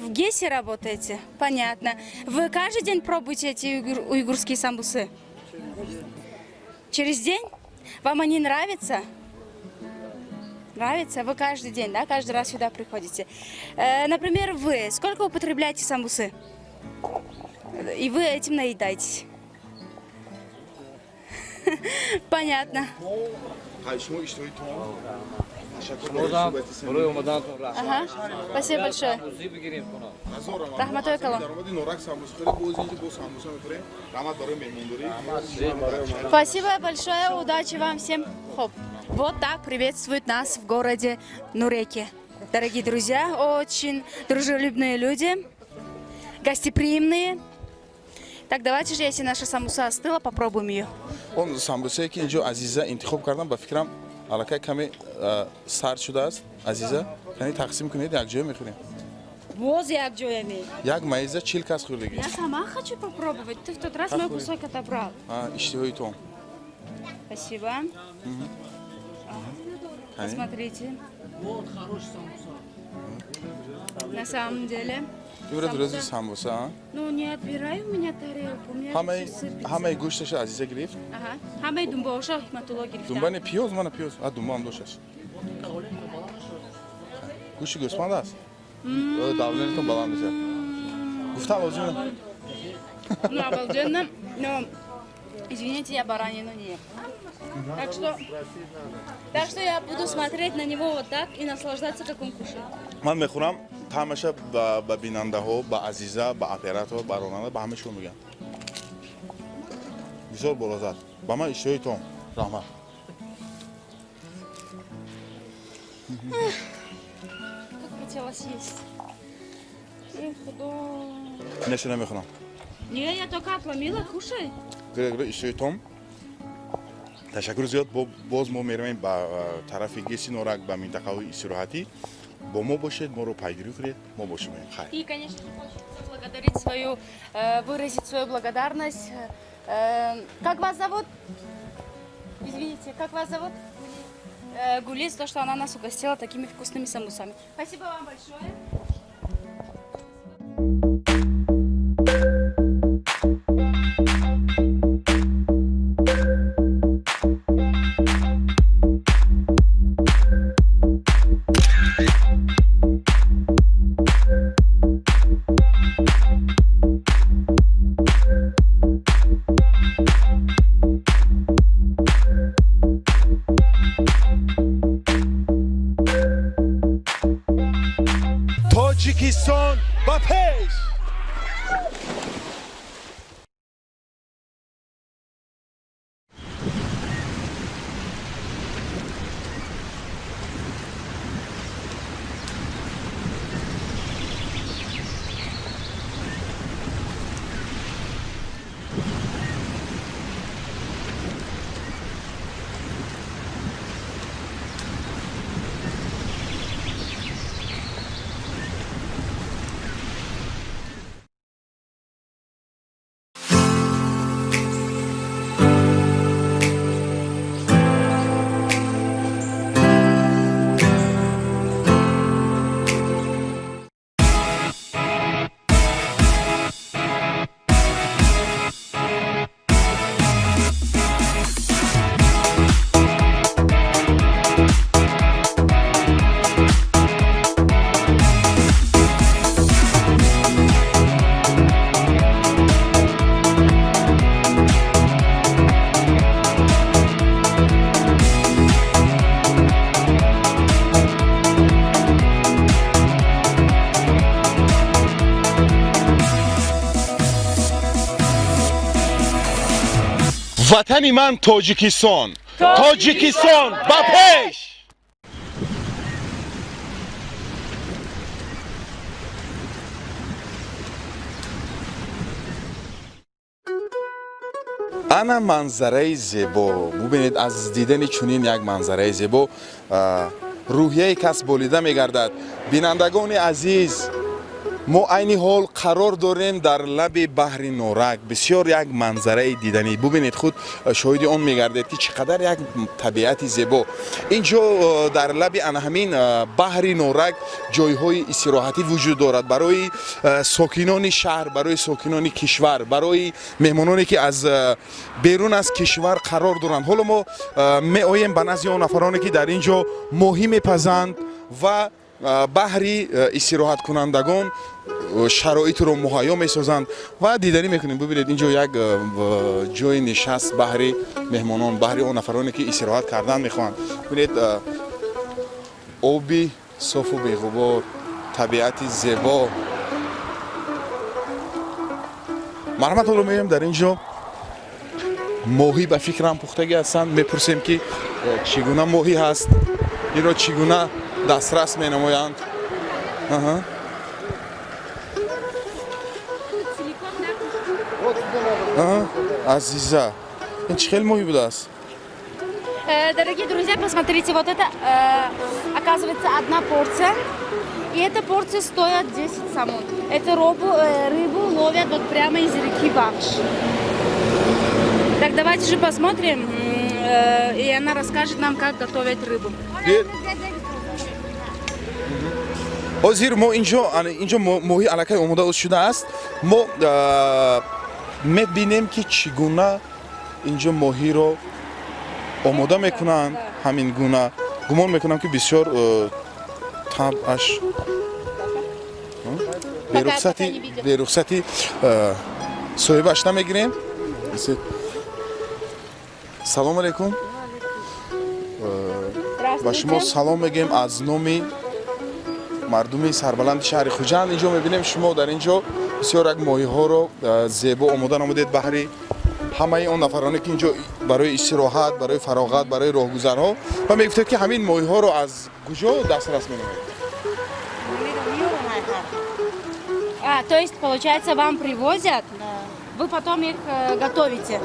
В ГЭСе работаете? Понятно. Вы каждый день пробуете эти уйгурские самбусы? Через день? Вам они нравятся? Нравится? Вы каждый день, да? Каждый раз сюда приходите. Например, вы сколько употребляете самбусы? И вы этим наедаетесь? Понятно. Шумо иштиҳои том. Ташаккур. Бозам барои омаданатон раҳмат. Ага. Спасибо большое. Самбуси бигирем хона. Раҳматҳои калон. Даромади Норак самбуса хӯрем, боз инҷо боз самбуса мехӯрем. Раҳмат барои меҳмондорӣ. Спасибо большое, удачи вам всем. Хоп. Вот так приветствуют нас в городе Нуреке. Дорогие друзья, очень дружелюбные люди, гостеприимные. Так, давайте же, если наша самуса остыла, попробуем ее. Он самбусае, ки инҷо азиза интихоб кардам, ба фикрам, аллакай каме сард шудааст. Азиза, яъне тақсим кунед, якҷоя мехӯрем. Боз якҷоями. Як маиза 40 кас хӯрдагӣ. Я сама хочу попробовать. Ты в тот раз мой кусок отобрал. Иштиҳои том. Спасибо. Посмотрите. Вот хороший самбуса. На самом деле. Ибрат рӯзи самбуса, а? Ну, не отбирай у меня тарелку, у меня ҳамаи всё сыпется. Ҳамаи гӯшташа азиза гирифт. Ага. Ҳамаи думбаоша Ҳикматулло гирифта. Думба не, пиёз, мана пиёз, а думба ҳам дошташ. Гӯшти гӯсфанд аст. Давление тон баланд мешавад, гуфтам лозим. Ну, обалденно. Но, извините, я баранину не ем. Так что я буду смотреть на него вот так и наслаждаться, как он кушает. Ман мехӯрам, таъмаша ба бинандаҳо, ба азиза, ба оператор, ба ронанда, ба ҳама шумо мегӯям. Бисёр болаззат. Ба ман иштиҳои том. Раҳмат. Как хотелось есть. Эх, худо. Неша, намехӯрам. Не, я только отломила, кушай. Гире, гире, иштиҳои том. Ташаккури зиёд. Боз мо меравем ба тарафи ГЭСи Норак, ба минтақаҳои истироҳатӣ. Бо мо бошед, моро пайгирӣ кунед, мо бо шумоем. Хайр. И, конечно же, хочется благодарить свою, выразить свою благодарность. Как вас зовут? Извините, как вас зовут? Гулис, то, что она нас угостила такими вкусными самбусами. Спасибо вам большое. Тоҷикистон ба пеш! Ватани ман Тоҷикистон, Тоҷикистон ба пеш! Ана манзараи зебо. Бубинед, аз дидани чунин як манзараи зебо рӯҳияи кас болида мегардад. Бинандагони азиз, мо айни ҳол қарор дорем дар лаби баҳри Норак. Бисёр як манзараи диданӣ. Бубинед, худ шоҳиди он мегардед, ки чӣ қадар як табиати зебо ин ҷо, дар лаби ана ҳамин баҳри Норак, ҷойҳои истироҳатӣ вуҷуд дорад барои сокинони шаҳр, барои сокинони кишвар, барои меҳмононе, ки аз берун аз кишвар қарор доранд. Ҳоло мо меоем ба назди он нафароне, ки дар ин ҷо моҳӣ мепазанд ва баҳри истироҳаткунандагон шароитро муҳайё месозанд ва диданӣ мекунем. Бубинед, ин ҷо як ҷои нишаст баҳри меҳмонон, баҳри он нафароне, ки истироҳат кардан мехоҳанд. Бубинед, оби софу беғубор, табиати зебо. Марҳамат, ҳоло меоем, дар ин ҷо моҳӣ ба фикрам пухтагӣ ҳастанд. Мепурсем, ки чӣ гуна моҳӣ ҳаст, инро чӣ гуна дастрас менамоянд. Аҳа. Аҳа, азиза, ин чӣ хел моҳӣ будааст? Дорогие друзья, посмотрите, вот это, оказывается, одна порция. И эта порция стоит 10 сомон. Эту рыбу ловят вот прямо из реки Вахш. Так, давайте же посмотрим, и она расскажет нам, как готовить рыбу. Ҳозир мо инҷо, инҷо моҳӣ аллакай омода шудааст. Мо мебинем, ки чӣ гуна инҷо моҳиро омода мекунанд. Ҳамин гуна, гумон мекунам, ки бисёр табъаш берухсати соҳибаш намегирем. Салому алайкум, ба шумо салом мегӯем аз номи мардуми сарбаланди шаҳри Хуҷанд. Инҷо мебинем, шумо дар инҷо бисёр як моҳиҳоро зебо омода намудед баҳри ҳамаи он нафароне, ки инҷо барои истироҳат, барои фароғат, барои роҳгузарҳо, ва мегуфтед, ки ҳамин моҳиҳоро аз куҷо дастрас менамоед? А, то есть, получается, вам привозят, да. Вы потом их готовите.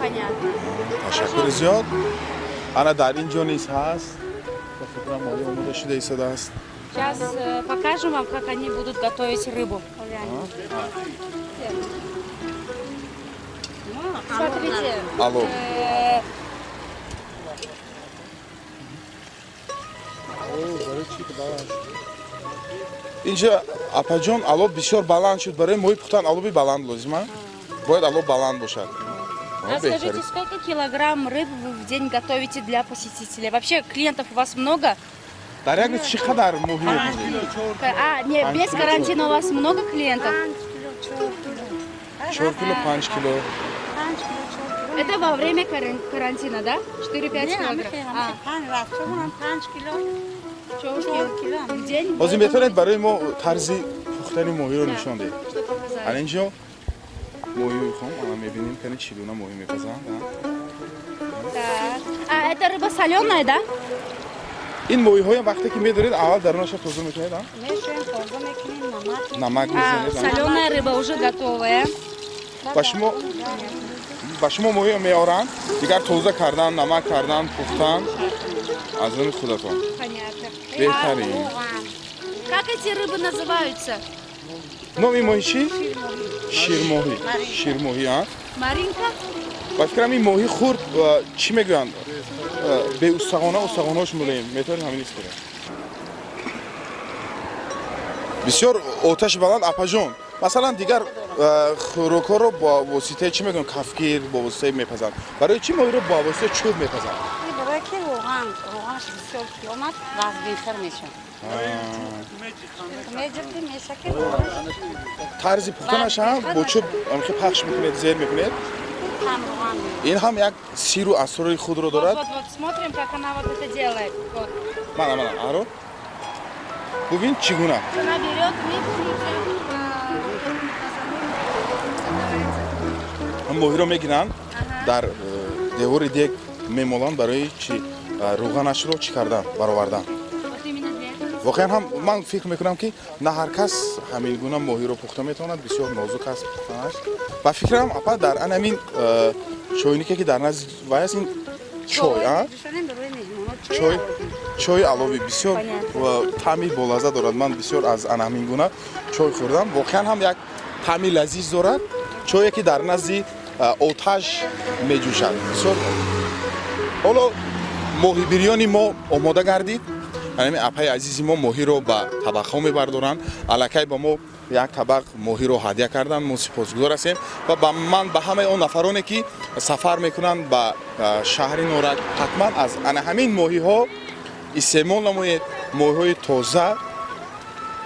Понятно. Ташаккури зиёд. Ана дар ин ҷо низ ҳаст, ба фикрам, моҳӣ омода шуда истодааст. Сейчас покажем вам, как они будут готовить рыбу. Смотрите. Алло. Инҷа, апаҷон, алов бисёр баланд шуд. Барои моҳӣ пухтан алови баланд лозима, бояд алов баланд бошад. А скажите, сколько килограмм рыб вы в день готовите для посетителей? Вообще клиентов у вас много? Дар як рӯз чӣ қадар моҳӣ мепузед? А, не, без карантина у вас много клиентов? 4 кило, 5 кило. Это во время карантина, да? 4-5 килограмм. А. Где-нибудь. Ҳозир метавонед барои мо тарзи пухтани моҳиро нишон диҳед? Что показать? Ана инҷо моҳии хом, ана мебинем, кани чӣ гуна моҳӣ мепазанд, а? Так. А это рыба соленая, да? Ин моҳиҳоям вақте ки медоред, аввал дарунаша тоза мекунед, а? Мешӯем, тоза мекунем, намак. Намак А, мезанед, а? соленая рыба уже готовая. Ба шумо моҳиро меоранд, дигар тоза кардан, намак кардан, пухтан аз они худатон. Понятно. Беҳтарин. Как эти рыбы называются? Номи моҳи чӣ? Ширмоҳӣ, ширмоҳӣ, а? Маринка? Ба фикрам, ин моҳи хурд чӣ мегӯянд, беустағона, устағонаош мулоим, метавонем ҳамин ис кунем. Бисёр оташи баланд, апаҷон. Масалан, дигар хӯрокҳоро бо воситаи чӣ мегӯянд, кафгир, бо воситаи мепазанд, барои чӣ моҳиро бо воситаи чӯб мепазанд? Барои ки равғанаш бисёр ки омад, вазбинхир мешавад. Меҷирди, меша ки равғанаш. Тарзи пухтанаш ҳам бо чӯб амхи пахш мекунед, зер мекунед. Кам равған. Ин ҳам як сиру асрори худро дорад. Вот, вот, вот, смотрим, как она вот это делает. Вот. Мана, мана, аро, бубин, чӣ гуна. Она берет рыбу и прям по Моҳиро мегиранд, дар девори дег мемоланд, барои чи рӯғанашро чӣ кардан, баровардан. Вот именно для этого. Воқеан ҳам ман фикр мекунам, ки на ҳар кас ҳамин гуна моҳиро пухта метавонад. Бисёр нозук аст пухтанаш. Ба фикрам, апа, дар ан ҳамин чойнике, ки дар назди вай аст, ин чой, а? Ҷӯшонем барои меҳмонот. Чой, чои аловӣ бисёр таъми болаззат дорад. Ман бисёр аз ан ҳамин гуна чой хӯрдам, воқеан ҳам як таъми лазиз дорад, чое ки дар назди оташ меҷӯшад. Бисёр. Ҳоло моҳибирёни мо омода гардид. Ҳамин апаи азизи мо моҳиро ба табақҳо мебардоранд. Аллакай ба мо як табақ моҳиро ҳадя карданд, мо сипосгузор ҳастем. Ва ба ман, ба ҳамаи он нафароне, ки сафар мекунанд ба шаҳри Норак, ҳатман аз ана ҳамин моҳиҳо истеъмол намоед. Моҳиҳои тоза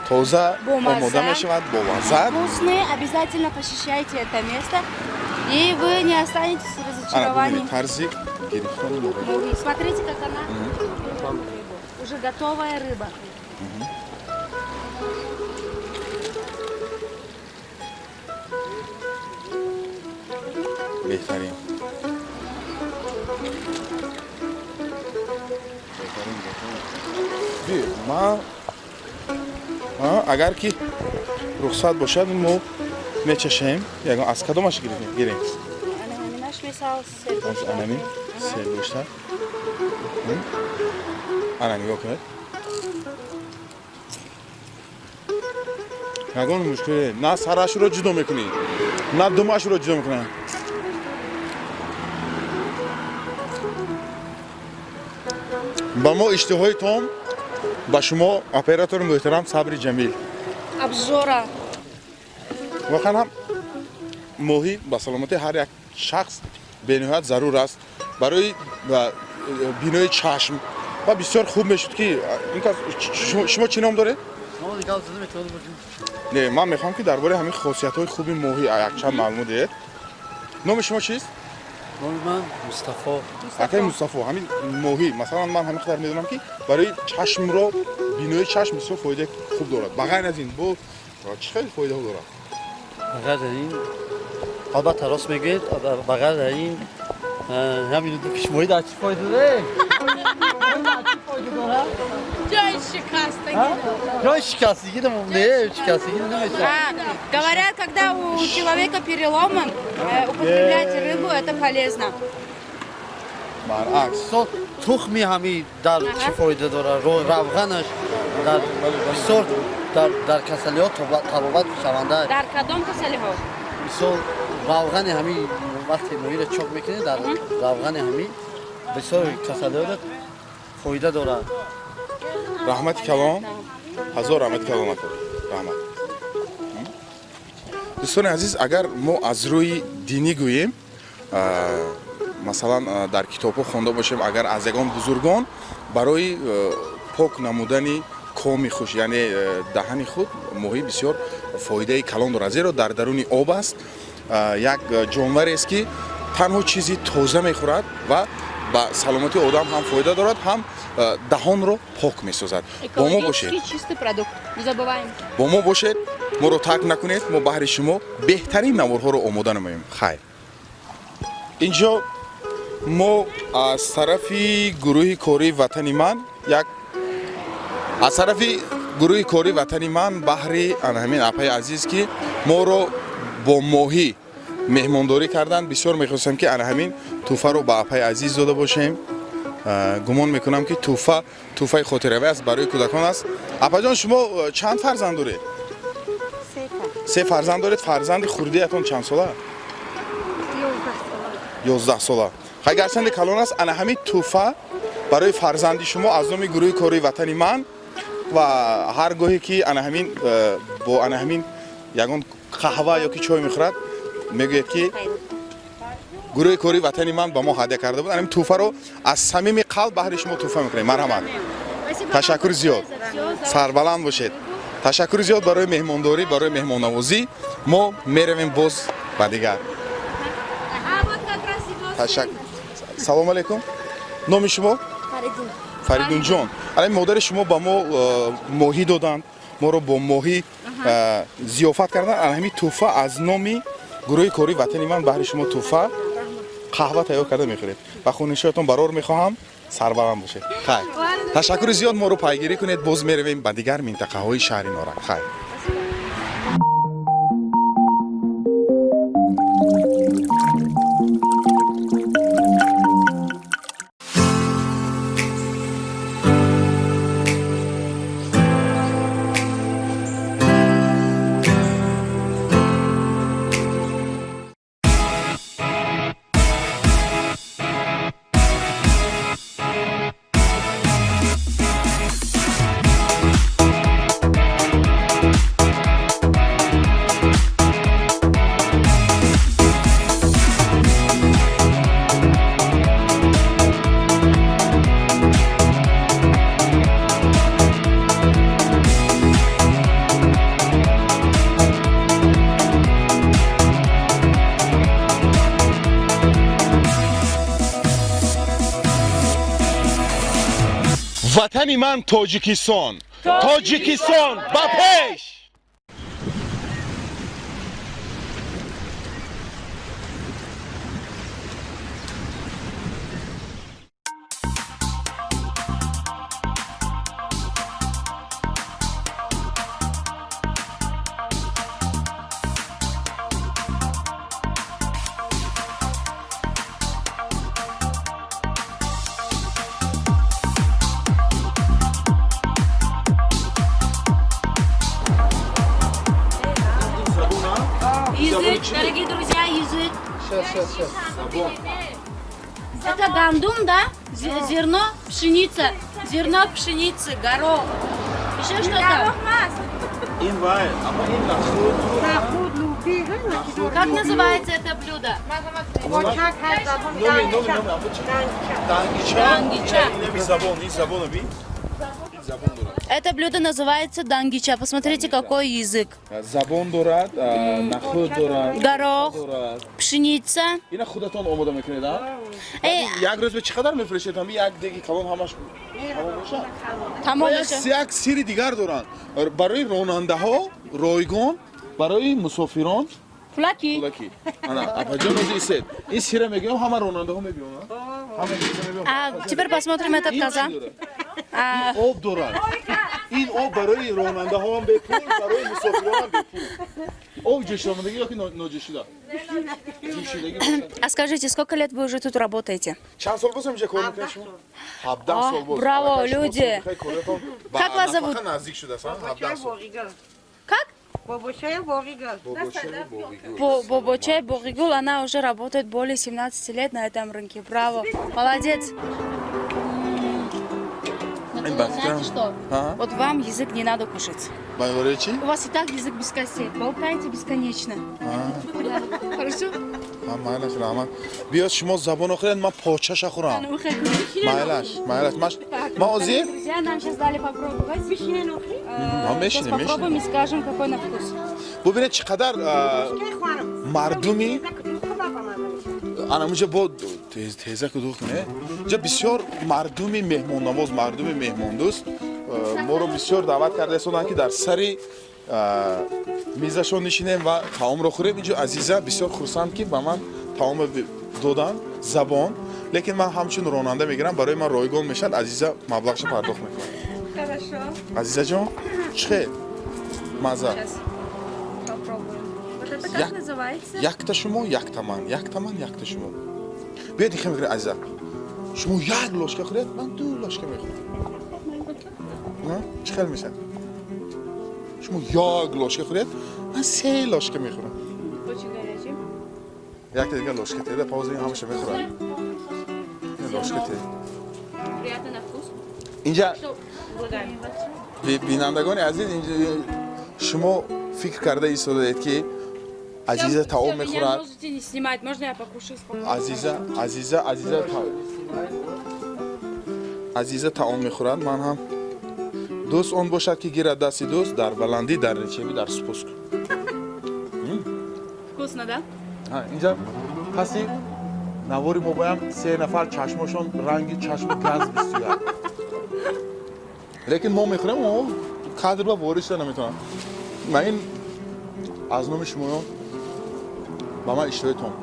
тоза Бомазза. омода мешавад, бо лаззат. Вкусные, обязательно посещайте это место, и вы не останетесь в Ана разочаровании. бубинед тарзи гирифтани моҳӣ. Моҳи. Смотрите, как она рыбу. Уже готовая рыба. Беҳтарин, беҳтарин, беҳтарин. Би, ман агар ки рухсат бошад, мо мечашем. Ягон аз кадомаш гирем, гирем? Ана ҳаминаш мисал. Аз анами сергӯшта. Ана нигоҳ кунед, ягон мушкиле на сарашро ҷудо мекунӣ, на думашро ҷудо мекунӣ. Ба мо иштиҳои том, ба шумо, оператори муҳтарам, сабри ҷамил. Обжора. Воқеан ҳам моҳӣ ба саломатии ҳар як шахс бениҳоят зарур аст, барои бинои чашм. Ва бисёр хуб мешуд, ки ин кас, шумо чӣ ном доред? Не, ман мехоҳам, ки дар бораи ҳамин хосиятҳои хуби моҳӣ якчанд маълумот диҳед. Номи шумо чист? Номи ман Мустафо. Акаи Мустафо, ҳамин моҳӣ, масалан, ман ҳамин қадар медонам, ки барои чашмро, бинои чашм бисёр фоидаи хуб дорад. Ба ғайр аз ин бо чӣ хеле фоидаҳо дорад? Ба ғайр аз ин, албатта, рост мегӯед, ба ғайр аз ин, ҳамин моҳӣ дар чӣ фоида дорад? Фоида дорад? Ҷои шикастагӣ. Ҷои шикастагӣ, не, шикастагӣ намешавад. Говорят, когда у человека переломы, употреблять рыбу это полезно. Баръакс. Со тухми ҳами дар чӣ фоида дорад, равғанаш дар бисёр дар касалиҳо табобат шаванда. Дар кадом касалиҳо? Мисол, равғани ҳами, вақте моҳиро чок мекунед, дар равғани ҳами бисёр касалиҳоро фоида дорад. Раҳмати калон, ҳазор раҳмати калон, ака, раҳмат. Дӯстони азиз, агар мо аз рӯи динӣ гӯем, масалан, дар китобҳо хонда бошем, агар аз ягон бузургон, барои пок намудани коми хуш, яъне даҳани худ, моҳӣ бисёр фоидаи калон дорад, зеро дар даруни об аст, як ҷонварест, ки танҳо чизи тоза мехӯрад ва Ба саломатии одам ҳам фоида дорад, ҳам даҳонро пок месозад. Бо мо бошед. Экологически чистый продукт. Не забываем. Бо мо бошед, моро тарк накунед. Мо баҳри шумо беҳтарин наворҳоро омода намоем. Хайр, инҷо мо аз тарафи гурӯҳи кории Ватани ман як аз тарафи гурӯҳи кории Ватани ман баҳри ана ҳамин апаи азиз, ки моро бо моҳӣ меҳмондорӣ карданд, бисёр мехостем, ки ана ҳамин тӯҳфаро ба апаи азиз дода бошем. Гумон мекунам, ки тӯҳфа тӯҳфаи хотиравӣ аст, барои кӯдакон аст. Апаҷон, шумо чанд фарзанд доред? Се фарзанд доред. Фарзанди хурдиятон чанд сола? 11 сола. Хай, гарчанде калон аст. Ана ҳамин тӯҳфа барои фарзанди шумо аз номи гурӯҳи кории Ватани ман. Ва ҳар гоҳе ки ана ҳамин бо ана ҳамин ягон қаҳва ё ки чой мехӯрад, мегӯяд, ки гурӯҳи кории Ватани ман ба мо ҳадя карда буд. Ана тӯҳфаро аз самими қалб баҳри шумо тӯҳфа мекунем. Марҳамат. Ташаккури зиёд, сарбаланд бошед. Ташаккури зиёд барои меҳмондорӣ, барои меҳмоннавозӣ. Мо меравем боз ба дигар. Ташаккур. Салому алайкум. Номи шумо? Фаридунҷон. Ала модари шумо ба мо моҳӣ доданд, моро бо моҳӣ зиёфат карданд. Ана ҳамин тӯҳфа аз номи гурӯҳи кории Ватани ман баҳри шумо тӯҳфа. Қаҳва тайёр карда мехӯред. Ба хонишоятон барор мехоҳам, сарбаланд бошед. Хайр, ташаккури зиёд. Моро пайгирӣ кунед. Боз меравем ба дигар минтақаҳои шаҳри Норак. Хайр. Ватани ман Тоҷикистон, Тоҷикистон ба пеш! Язык, дорогие друзья, язык. Сейчас, сейчас, сейчас. Это гандум, да? Зерно, пшеница. Зерно пшеницы, горох. Еще что-то? Ин вай, аммо ин нахуд. Как называется это блюдо? Номи, номи, номи, аммо чи? Дангича. Дангича. Инами забон, ин забоно би. Ин забон дорад. Это блюдо называется дангича. Посмотрите, какой язык. Забон дорад, нахуд дорад. Горох. Дорад. Пшеница. Ина худатон омода мекунед, а? Э, Як рӯз ба чӣ қадар мефурӯшед? Ҳами як деги калон ҳамаш тамом бошад? Тамом Як бошад. Як сири дигар доранд. Барои ронандаҳо ройгон, барои мусофирон Пулакӣ. пулакӣ. Ана, апаҷон, ози истед. Ин сира мегӯям, ҳама ронандаҳо мебиёнанд. Ҳама мебиёнанд. А теперь посмотрим этот Ин чӣ казан. дорад? А, Ин об дорад. Ин об барои ронандаҳоам бепул, барои мусофиронам бепул. Об ҷӯшомадагӣ ёки ноҷӯшида? Ҷӯшидагӣ бошад. А скажите, сколько лет вы уже тут работаете? Чанд сол боз инҷа кор мекунед шумо? 17 А, сол боз. браво, Аллакай шумо люди. собиқаи кориятон ба Как вас зовут? нафақа наздик шудааст, а? 17 сол. Как? Бобошая Боғигул. Бобочаи Боғигул. Бобочай Богигул, она уже работает более 17 лет на этом рынке. Браво. Молодец. Ин ба фикрам- Знаете что? А? Вот вам язык не надо кушать. Барои чӣ? У вас и так язык без костей. Болтайте бесконечно. Да. Хорошо? Ҳа, майлаш, раҳмат. Биёд, шумо забоно хӯред, ман почаша хӯрам. Ну, выходи. Майлаш, майлаш. Ман озир Друзья, нам сейчас дали попробовать. Ҳа, Сейчас мешинем, попробуем мешинем. и скажем, какой на вкус. Бубинед, чӣ қадар мардуми ана мунҷа бо Тезаку дух куне. Инҷа бисёр мардуми меҳмоннавоз, мардуми меҳмондӯст моро бисёр даъват карда истоданд, ки дар сари мизашон нишинем ва таомро хӯрем. Инҷо Азиза бисёр хурсанд, ки ба ман таом доданд, забон. Лекин ман ҳамчун ронанда мегирам, барои ман ройгон мешавад, Азиза маблағша пардохт мекунад. Хорошо. Азизаҷон, чӣ хел маза? Сейчас попробуем. Вот это как называется? Якта шумо, якта ман, якта ман, якта шумо. Биёед, ихе мехӯред, Азиза. Шумо як ложка хӯред, ман ду ложка мехӯрам. Чӣ хел мешавад? Шумо як ложка хӯред, ман се ложка мехӯрам. Очень горячий. Якта дигар ложка теда, пауза, ин ҳамаша мехӯрам. Ложка те. Приятно на вкус. Инҷа Что предлагаем? Бинандагони азиз, инҷа шумо фикр карда истодаед, ки Азиза таом Всё, меня мехӯрад. можете не снимать, можно я покушаю спокойно? Азиза, Азиза, Азиза, Азиза таом мехӯрад, ман ҳам. Дӯст он бошад, ки гирад дасти дӯст дар баландӣ, дар нишебӣ, дар спуск. Вкусно, да? Инҷа паси навори мо боям се нафар чашмошон ранги чашми газ бистуяд, лекин мо мехӯрем, мо кадр ба ворид шуда наметавонам. Ман ин аз номи шумоён ба ман иштиҳои том.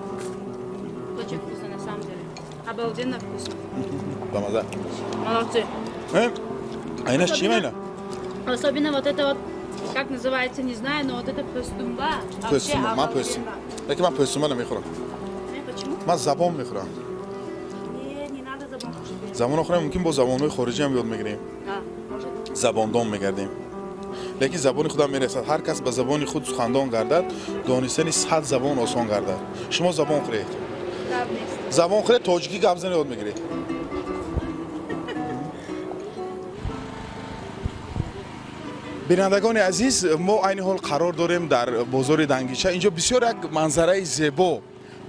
Очень вкусно, на самом деле. Обалденно вкусно. Ба маза. Молодцы. Айнаш чи майна? Особенно вот это вот, как называется, не знаю, но вот это пестумба. Вообще Пестумба, ман пестум. обалденно. Лекин ман пестумба намехӯрам. Почему? Ман забон мехӯрам. Не, не надо забон кушать. Забонро хӯрем, мумкин бо забонҳои хориҷӣ ҳам ёд мегирем. А, может. Забондон мегардем, лекин забони худам мерасад. Ҳар кас ба забони худ сухандон гардад, донистани сад забон осон гардад. Шумо забон хӯред. Да, вместе. Забон хӯред, тоҷикӣ гап зани ёд мегиред. Бинандагони азиз, мо айни ҳол қарор дорем дар бозори Дангича. Инҷо бисёр як манзараи зебо,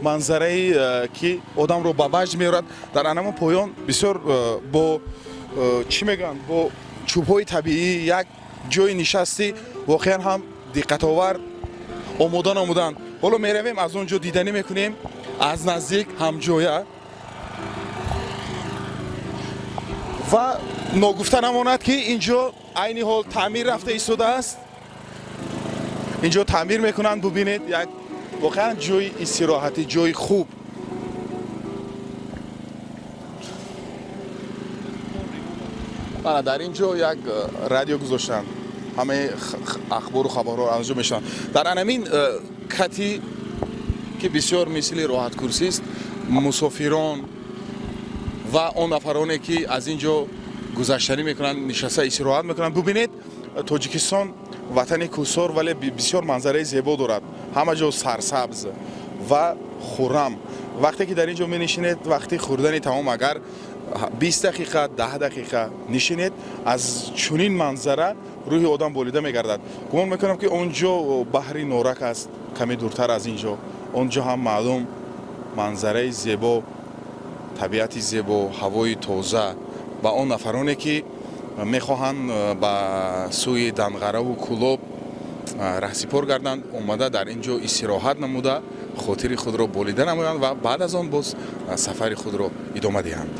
манзараи ки одамро ба ваҷд меорад. Дар анамон поён бисёр бо чӣ мегӯянд, бо чӯбҳои табиӣ як ҷои нишасти воқеан ҳам диққатовар омода намуданд. Ҳоло меравем, аз он ҷо диданӣ мекунем аз наздик ҳамҷоя. Ва ногуфта намонад, ки ин ҷо айни ҳол таъмир рафта истодааст, ин ҷо таъмир мекунанд. Бубинед, як воқеан ҷои истироҳатӣ, ҷои хуб. Ана дар ин ҷо як радио гузоштанд, ҳамаи ахбору хабарҳоро аз ҷо мешаванд. Дар анамин кати, ки бисёр мисли роҳаткурсист, мусофирон ва он нафароне, ки аз ин ҷо гузаштанӣ мекунанд, нишаста истироҳат мекунанд. Бубинед, Тоҷикистон ватани кӯҳсор, вале бисёр манзараи зебо дорад, ҳама ҷо сарсабз ва хуррам. Вақте ки дар ин ҷо менишинед, вақти хӯрдани таом агар 20 дақиқа, 10 дақиқа нишинед, аз чунин манзара рӯҳи одам болида мегардад. Гумон мекунам, ки он ҷо баҳри Норак аст, каме дуртар аз ин ҷо. Он ҷо ҳам маълум манзараи зебо, табиати зебо, ҳавои тоза. Ба он нафароне, ки мехоҳанд ба сӯи Данғараву Кӯлоб раҳсипор гарданд, омада дар ин ҷо истироҳат намуда, хотири худро болида намоянд ва баъд аз он боз сафари худро идома диҳанд.